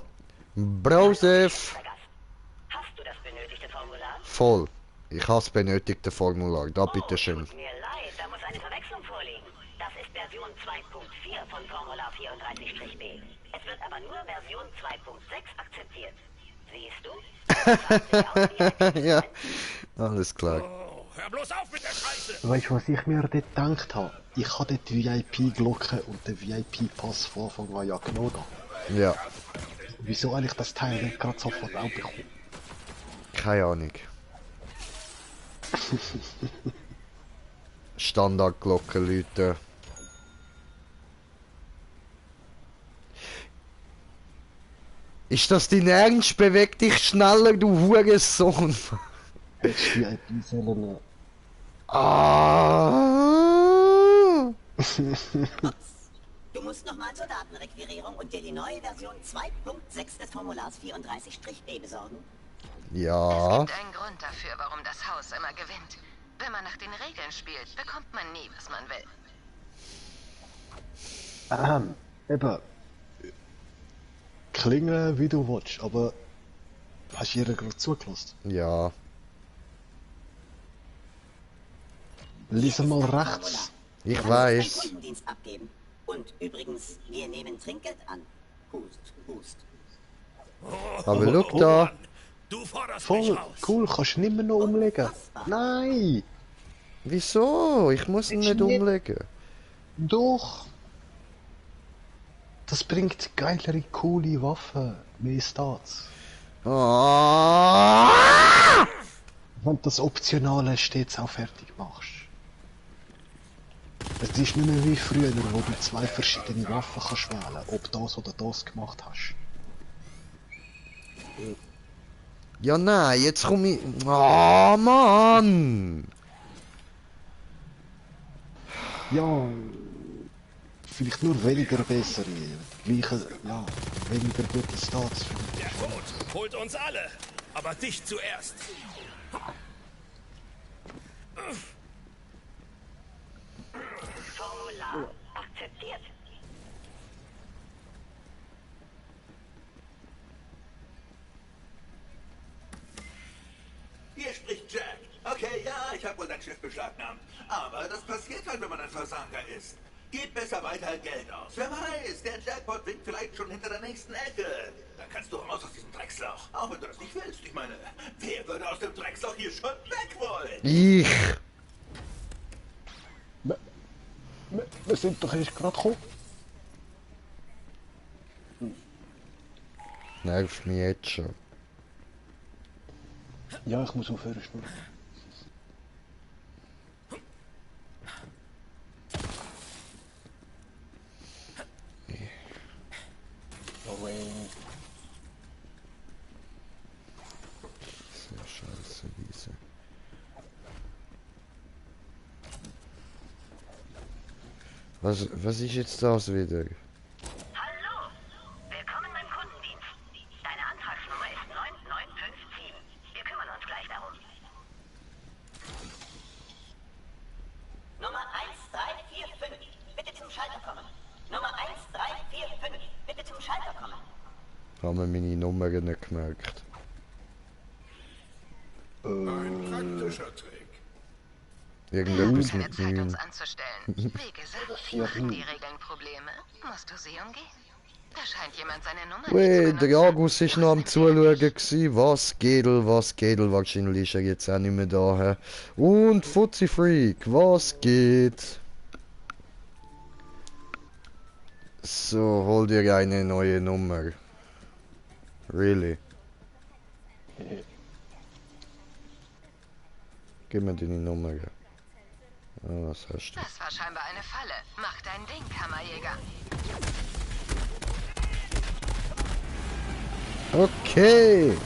[SPEAKER 1] Brosef.
[SPEAKER 8] Hast du das benötigte Formular?
[SPEAKER 1] Voll. Ich habe das benötigte Formular. Da bitteschön.
[SPEAKER 8] Tut mir leid, da muss eine Verwechslung vorliegen. Das ist Version 2.4 von Formular 34-B. Es wird aber nur Version 2.6 akzeptiert. Siehst du?
[SPEAKER 1] Ja, alles klar.
[SPEAKER 7] Oh, hör bloß auf mit der Scheiße!
[SPEAKER 2] Weißt du, was ich mir dort gedacht habe? Ich habe dort die VIP-Glocke und den VIP-Pass von Anfang an ja genommen.
[SPEAKER 1] Ja.
[SPEAKER 2] Wieso eigentlich das Teil nicht gerade sofort auch bekommen?
[SPEAKER 1] Keine Ahnung. Standardglocken läuten. Ist das dein Ernst? Beweg dich schneller, du Hurensohn!
[SPEAKER 2] Hättest du VIP sollen...
[SPEAKER 1] Ah!
[SPEAKER 12] Du musst nochmal zur Datenrequirierung und dir die neue Version 2.6 des Formulars 34-B besorgen.
[SPEAKER 1] Ja.
[SPEAKER 3] Es gibt einen Grund dafür, warum das Haus immer gewinnt. Wenn man nach den Regeln spielt, bekommt man nie, was man will.
[SPEAKER 2] Eben. Klingeln wie du willst, aber hast du ihr gerade zugelassen?
[SPEAKER 1] Ja.
[SPEAKER 2] Lies mal rechts.
[SPEAKER 1] Ich
[SPEAKER 12] Du kannst
[SPEAKER 1] weiß.
[SPEAKER 12] einen Kundendienst abgeben. Und übrigens, wir nehmen Trinkgeld an. Hust, hust.
[SPEAKER 1] Aber schau da.
[SPEAKER 5] Du forderst
[SPEAKER 2] Voll
[SPEAKER 5] mich raus.
[SPEAKER 2] cool, kannst du nicht mehr noch umlegen. Nein!
[SPEAKER 1] Wieso? Ich muss ihn nicht umlegen.
[SPEAKER 2] Doch! Das bringt geilere, coole Waffen. Mehr Stats.
[SPEAKER 1] Ah!
[SPEAKER 2] Wenn du das Optionale stets auch fertig machst. Es ist nicht mehr wie früher, wo du 2 verschiedene Waffen kannst wählen, ob das oder das gemacht hast.
[SPEAKER 1] Ja, nein, jetzt komme ich. Oh, Mann!
[SPEAKER 2] Ja, vielleicht nur weniger bessere, gleiche, ja, weniger gute Stats.
[SPEAKER 7] Der Tod holt uns alle, aber dich zuerst.
[SPEAKER 12] Formular akzeptiert.
[SPEAKER 11] Hier spricht Jack. Okay, ja, ich habe wohl dein Schiff beschlagnahmt. Aber das passiert halt, wenn man ein Versager ist. Gib besser weiter Geld aus. Wer weiß, der Jackpot winkt vielleicht schon hinter der nächsten Ecke. Dann kannst du raus aus diesem Drecksloch. Auch wenn du das nicht willst. Ich meine, wer würde aus dem Drecksloch hier schon weg wollen?
[SPEAKER 1] Ich!
[SPEAKER 2] Wir sind doch erst gerade gekommen.
[SPEAKER 1] Nervt mich jetzt schon.
[SPEAKER 2] Ja, ich muss aufhören spielen.
[SPEAKER 1] Sehr scheiße, Wiese. Was ist jetzt das wieder?
[SPEAKER 3] Hallo, willkommen beim Kundendienst. Deine Antragsnummer ist 9957. Wir kümmern uns gleich darum.
[SPEAKER 12] Nummer 1345, bitte zum Schalter kommen. Nummer 1345, bitte zum Schalter kommen.
[SPEAKER 1] Haben wir meine Nummer nicht gemerkt.
[SPEAKER 11] Ein praktischer Trick.
[SPEAKER 1] Irgendetwas
[SPEAKER 3] Keine
[SPEAKER 1] mit
[SPEAKER 3] Zeit,
[SPEAKER 1] 9.
[SPEAKER 3] uns anzustellen. Wie gesagt, machen die Regeln Probleme, musst du sie umgehen. Da scheint jemand seine Nummer
[SPEAKER 1] Weh,
[SPEAKER 3] nicht zu
[SPEAKER 1] der
[SPEAKER 3] benutzen.
[SPEAKER 1] Agus ist noch am Zuschauen gewesen. Was Gedel, wahrscheinlich ist er jetzt auch nicht mehr da. He? Und Fuzzy Freak, was geht? So, hol dir eine neue Nummer. Really? Gib mir deine Nummer. Ah, was hast du?
[SPEAKER 3] Das war scheinbar eine Falle. Mach dein Ding, Kammerjäger.
[SPEAKER 1] Okay.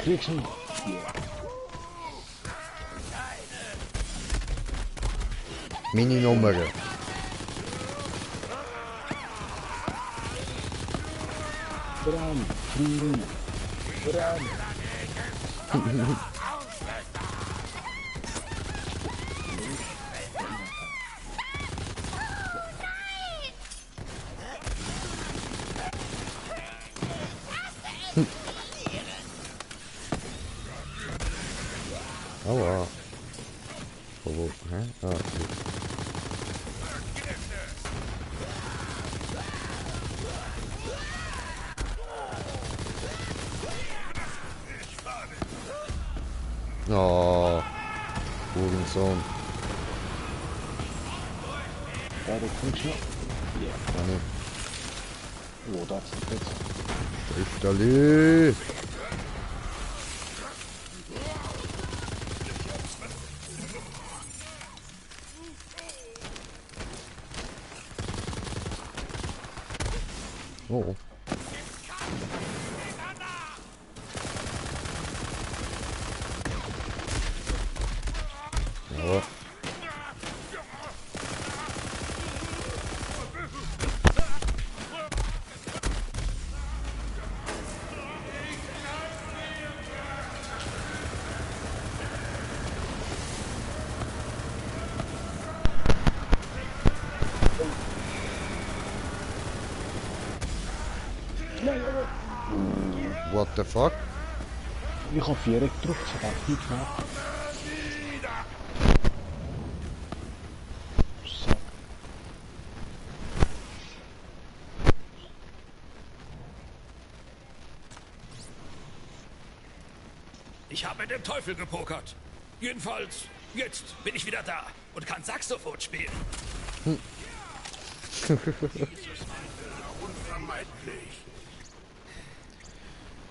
[SPEAKER 2] Kriegst du ihn?
[SPEAKER 1] Meine Nummer.
[SPEAKER 2] Bram, Frieden. Bram.
[SPEAKER 1] Aua. Wo? Hä? Ah, gut. Oh, Hurensohn.
[SPEAKER 2] Ja, du kriegst noch. Ja.
[SPEAKER 1] Kann ich.
[SPEAKER 2] Oh, das ist jetzt.
[SPEAKER 1] Schriftali. Oh. Ja.
[SPEAKER 2] Nein,
[SPEAKER 1] What the fuck?
[SPEAKER 2] ich habe 4 gedrückt, ich habe nichts gemacht. So.
[SPEAKER 7] Ich habe mit dem Teufel gepokert. Jedenfalls, jetzt bin ich wieder da und kann Saxophon spielen.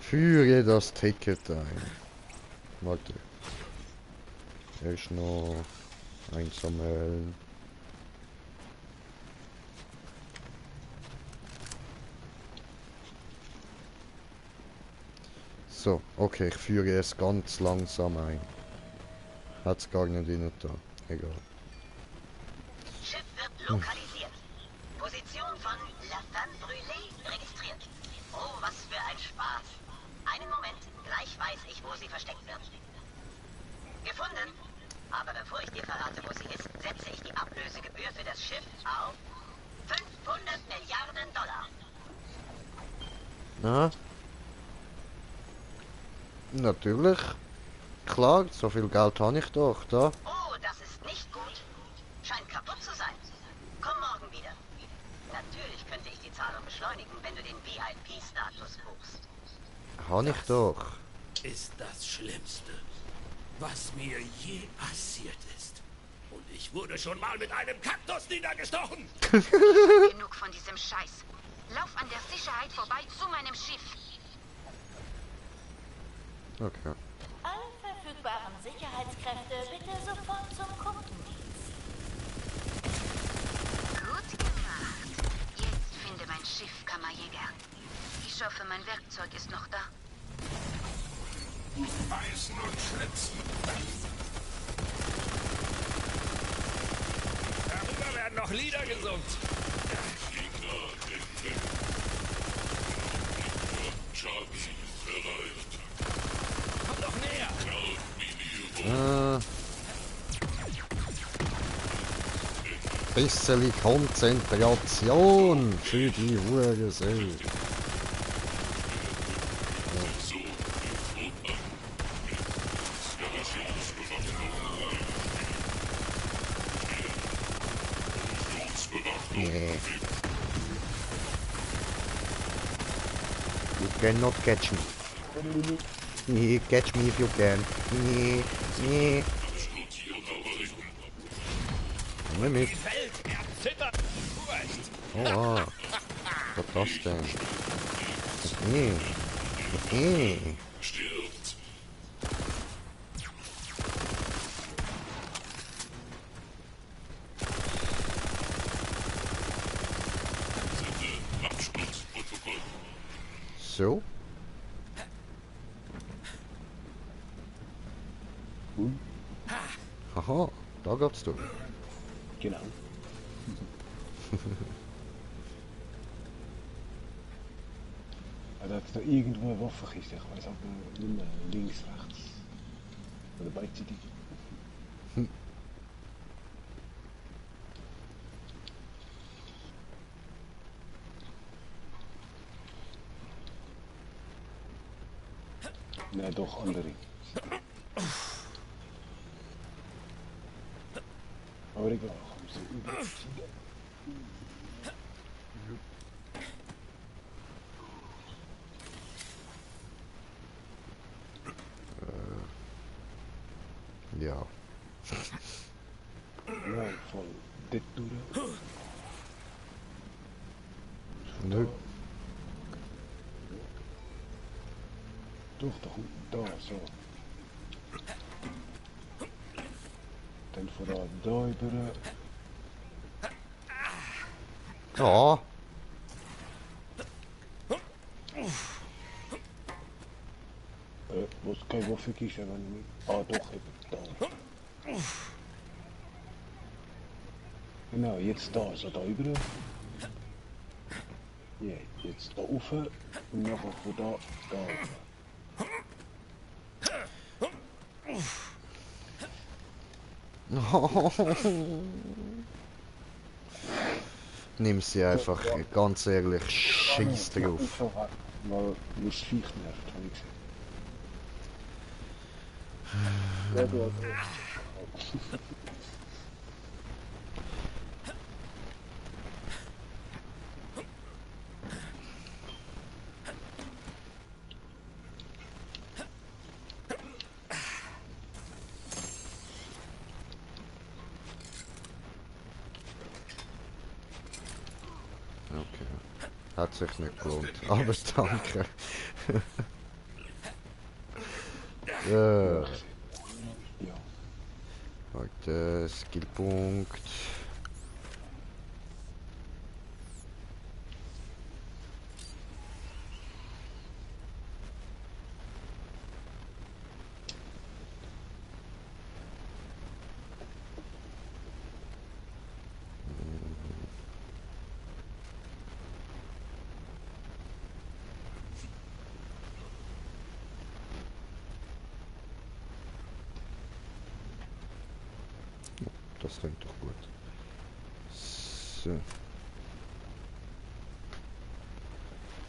[SPEAKER 1] Führe das Ticket ein. Warte. Erst noch einsammeln. So, okay, ich führe es ganz langsam ein. Hat's gar nicht in da. Egal.
[SPEAKER 12] Schiff wird lokalisiert. Position von La Femme Brûlée registriert. Oh, was für ein Spaß. Einen Moment, gleich weiß ich, wo sie versteckt wird. Gefunden. Aber bevor ich dir verrate, wo sie ist, setze ich die Ablösegebühr für das Schiff auf 500 Milliarden Dollar.
[SPEAKER 1] Na? Natürlich. Klar, so viel Geld habe ich doch, da.
[SPEAKER 12] Oh, das ist nicht gut. Scheint kaputt zu sein. Komm morgen wieder. Natürlich könnte ich die Zahlung beschleunigen, wenn du den VIP-Status buchst.
[SPEAKER 1] Habe ich doch.
[SPEAKER 7] Ist das Schlimmste, was mir je passiert ist. Und ich wurde schon mal mit einem Kaktus niedergestochen.
[SPEAKER 9] Genug von diesem Scheiß. Lauf an der Sicherheit vorbei zu meinem Schiff.
[SPEAKER 1] Okay.
[SPEAKER 13] Alle verfügbaren Sicherheitskräfte bitte sofort zum Kundendienst.
[SPEAKER 9] Gut gemacht. Jetzt finde mein Schiff, Kammerjäger. Ich hoffe, mein Werkzeug ist noch da.
[SPEAKER 5] Beißen und schlitzen.
[SPEAKER 7] Darüber werden noch Lieder gesungen. Komm doch näher.
[SPEAKER 1] Bisschen Konzentration für die Hurensohn. Yeah. You cannot catch me. Yeah, catch me if you can. Yeah, yeah. Komm mit. Oh, wow. Was ist das denn? Okay. Okay. So. Haha, da geht's durch.
[SPEAKER 2] Genau. Da hat da irgendwo eine Waffenkiste, ich weiß aber nicht mehr, links, rechts. Oder beidseitig. Nein, doch andere. Aber egal, komm so über.
[SPEAKER 1] Ja.
[SPEAKER 2] Nein, voll dit durch.
[SPEAKER 1] Nö.
[SPEAKER 2] Doch, da, so. Dann von da über.
[SPEAKER 1] Ja.
[SPEAKER 2] Wo es keine Waffenkiste, wenn nicht. Ah, doch, eben da. Genau, jetzt da, so da über. Ja, jetzt da rauf und nachher von da, da rauf.
[SPEAKER 1] Nimm sie einfach, ganz ehrlich. scheiß drauf.
[SPEAKER 2] Weil es Viech nervt, habe ich gesehen. Ja, du hast
[SPEAKER 1] Hat sich nicht gelohnt, aber danke. Heute Skillpunkt. Das klingt doch gut. So.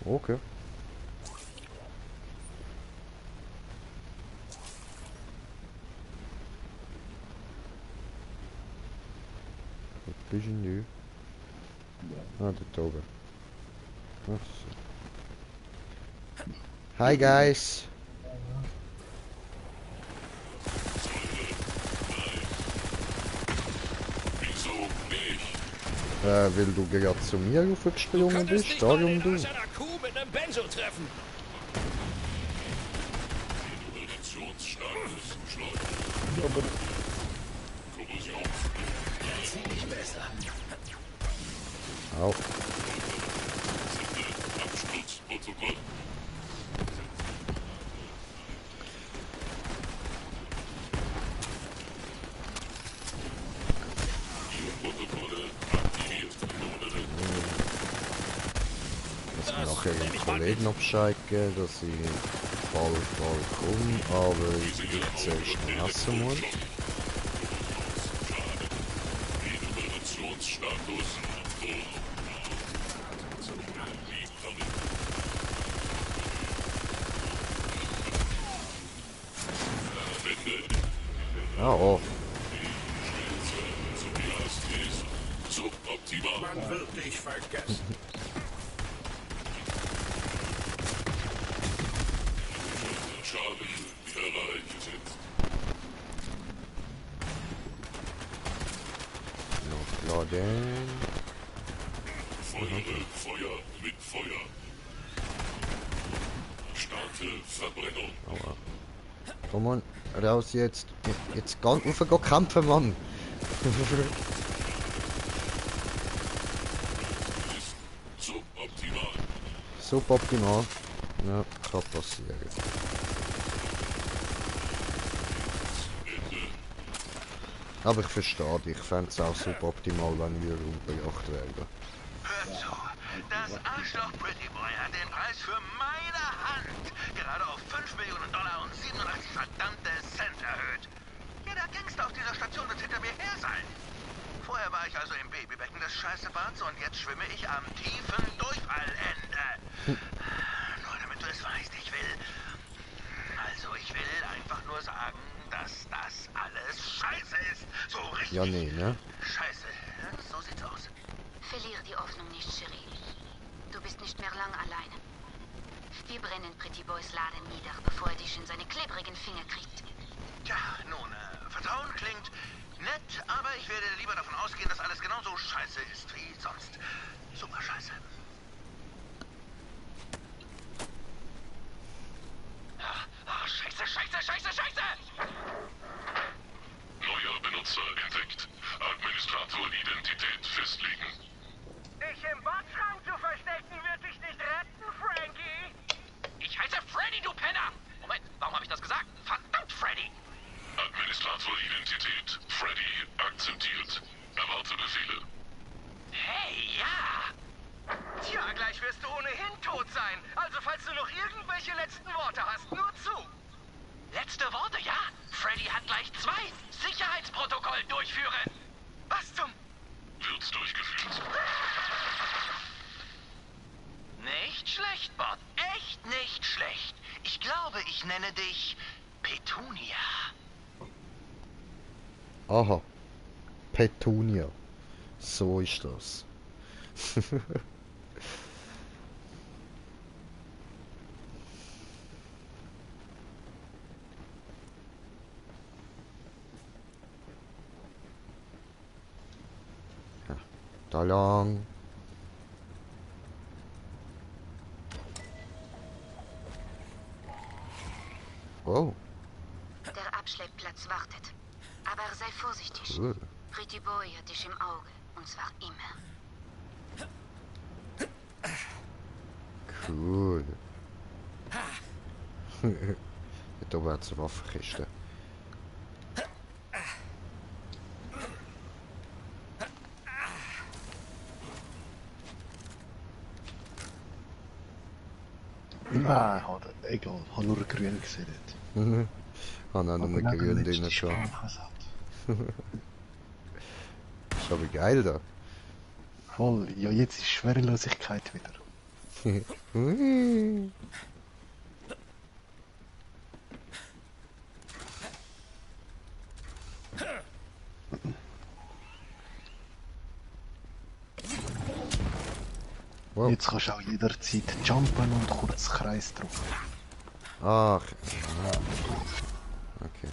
[SPEAKER 1] Okay. Wo bist denn du? Ah, da oben. Ach so. Hi guys! Weil du gerade zu mir raufgesprungen bist, darum du.
[SPEAKER 7] Kuh mit einem Benzo treffen. Ziemlich besser.
[SPEAKER 1] Au. Nachher den Kollegen noch Bescheid geben, dass ich bald komme, aber ich zuerst essen muss. Ah, oh.
[SPEAKER 5] Man wird dich vergessen.
[SPEAKER 1] Laden.
[SPEAKER 5] Feuer mit Feuer. Starte Verbrennung.
[SPEAKER 1] Aua. Komm on, raus jetzt. Jetzt gang auf, geh kämpfen, Mann.
[SPEAKER 5] Suboptimal.
[SPEAKER 1] Suboptimal. Ja, kann passieren. Aber ich verstehe dich, ich fände es auch suboptimal, wenn wir umgebracht werden.
[SPEAKER 4] Hör zu, das Arschloch Pretty Boy hat den Preis für meine Hand gerade auf $5 Millionen und 87 verdammte Cent erhöht. Jeder Gangster auf dieser Station wird hinter mir her sein. Vorher war ich also im Babybecken des Scheißebads und jetzt schwimme ich am tiefen Durchfallende. Nur damit du es weißt, ich will einfach nur sagen, dass das alles scheiße ist. So richtig.
[SPEAKER 1] Ja, nee, ne?
[SPEAKER 4] Scheiße. So sieht's aus.
[SPEAKER 9] Verliere die Hoffnung nicht, Cherie. Du bist nicht mehr lang alleine. Wir brennen Pretty Boys Laden nieder, bevor er dich in seine klebrigen Finger kriegt.
[SPEAKER 4] Tja, nun, Vertrauen klingt nett, aber ich werde lieber davon ausgehen, dass alles genauso scheiße ist wie sonst. Super scheiße. Scheiße!
[SPEAKER 5] Neuer Benutzer entdeckt. Administrator-Identität festlegen.
[SPEAKER 6] Dich im Badschrank zu verstecken wird dich nicht retten, Frankie!
[SPEAKER 4] Ich heiße Freddy, du Penner! Moment, warum habe ich das gesagt? Verdammt, Freddy!
[SPEAKER 5] Administrator-Identität. Freddy akzeptiert. Erwarte Befehle.
[SPEAKER 6] Hey, ja! Tja, gleich wirst du ohnehin tot sein. Also falls du noch irgendwelche letzten Worte hast, nur zu.
[SPEAKER 4] Letzte Worte, ja? Freddy hat gleich 2 Sicherheitsprotokoll durchführen. Was zum...
[SPEAKER 5] Wird durchgeführt.
[SPEAKER 4] Nicht schlecht, Bot. Echt nicht schlecht. Ich glaube, ich nenne dich Petunia.
[SPEAKER 1] Aha. Petunia. So ist das. Ja, da lang. Oh.
[SPEAKER 9] Der Abschleppplatz wartet. Aber sei vorsichtig.
[SPEAKER 1] Cool.
[SPEAKER 9] Pretty Boy hat dich im Auge. Und zwar immer.
[SPEAKER 1] Cool. Da oben hat es eine Waffenkiste.
[SPEAKER 2] Nein, egal, ich habe nur grün gesehen.
[SPEAKER 1] Ich habe auch nur grün drin schon. Ist aber geil da.
[SPEAKER 2] Voll, ja jetzt ist Schwerelosigkeit wieder.
[SPEAKER 1] Wow.
[SPEAKER 2] Jetzt kannst du auch jederzeit jumpen und kurz Kreis drücken.
[SPEAKER 1] Ach. Ja. Okay.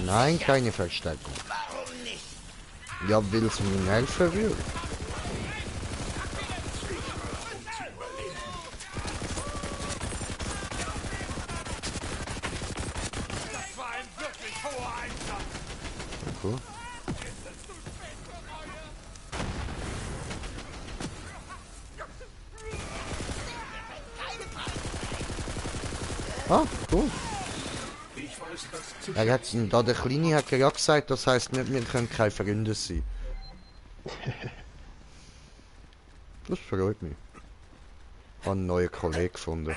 [SPEAKER 1] Nein, keine Verstärkung. Ja, weil es mir helfen will.
[SPEAKER 7] Das war ein wirklich hoher Einsatz.
[SPEAKER 1] Cool. Ah, cool. Er hat, da der Kleine hat ja gesagt, das heisst nicht, wir können keine Freunde sein. Das freut mich. Ich habe einen neuen Kollegen gefunden.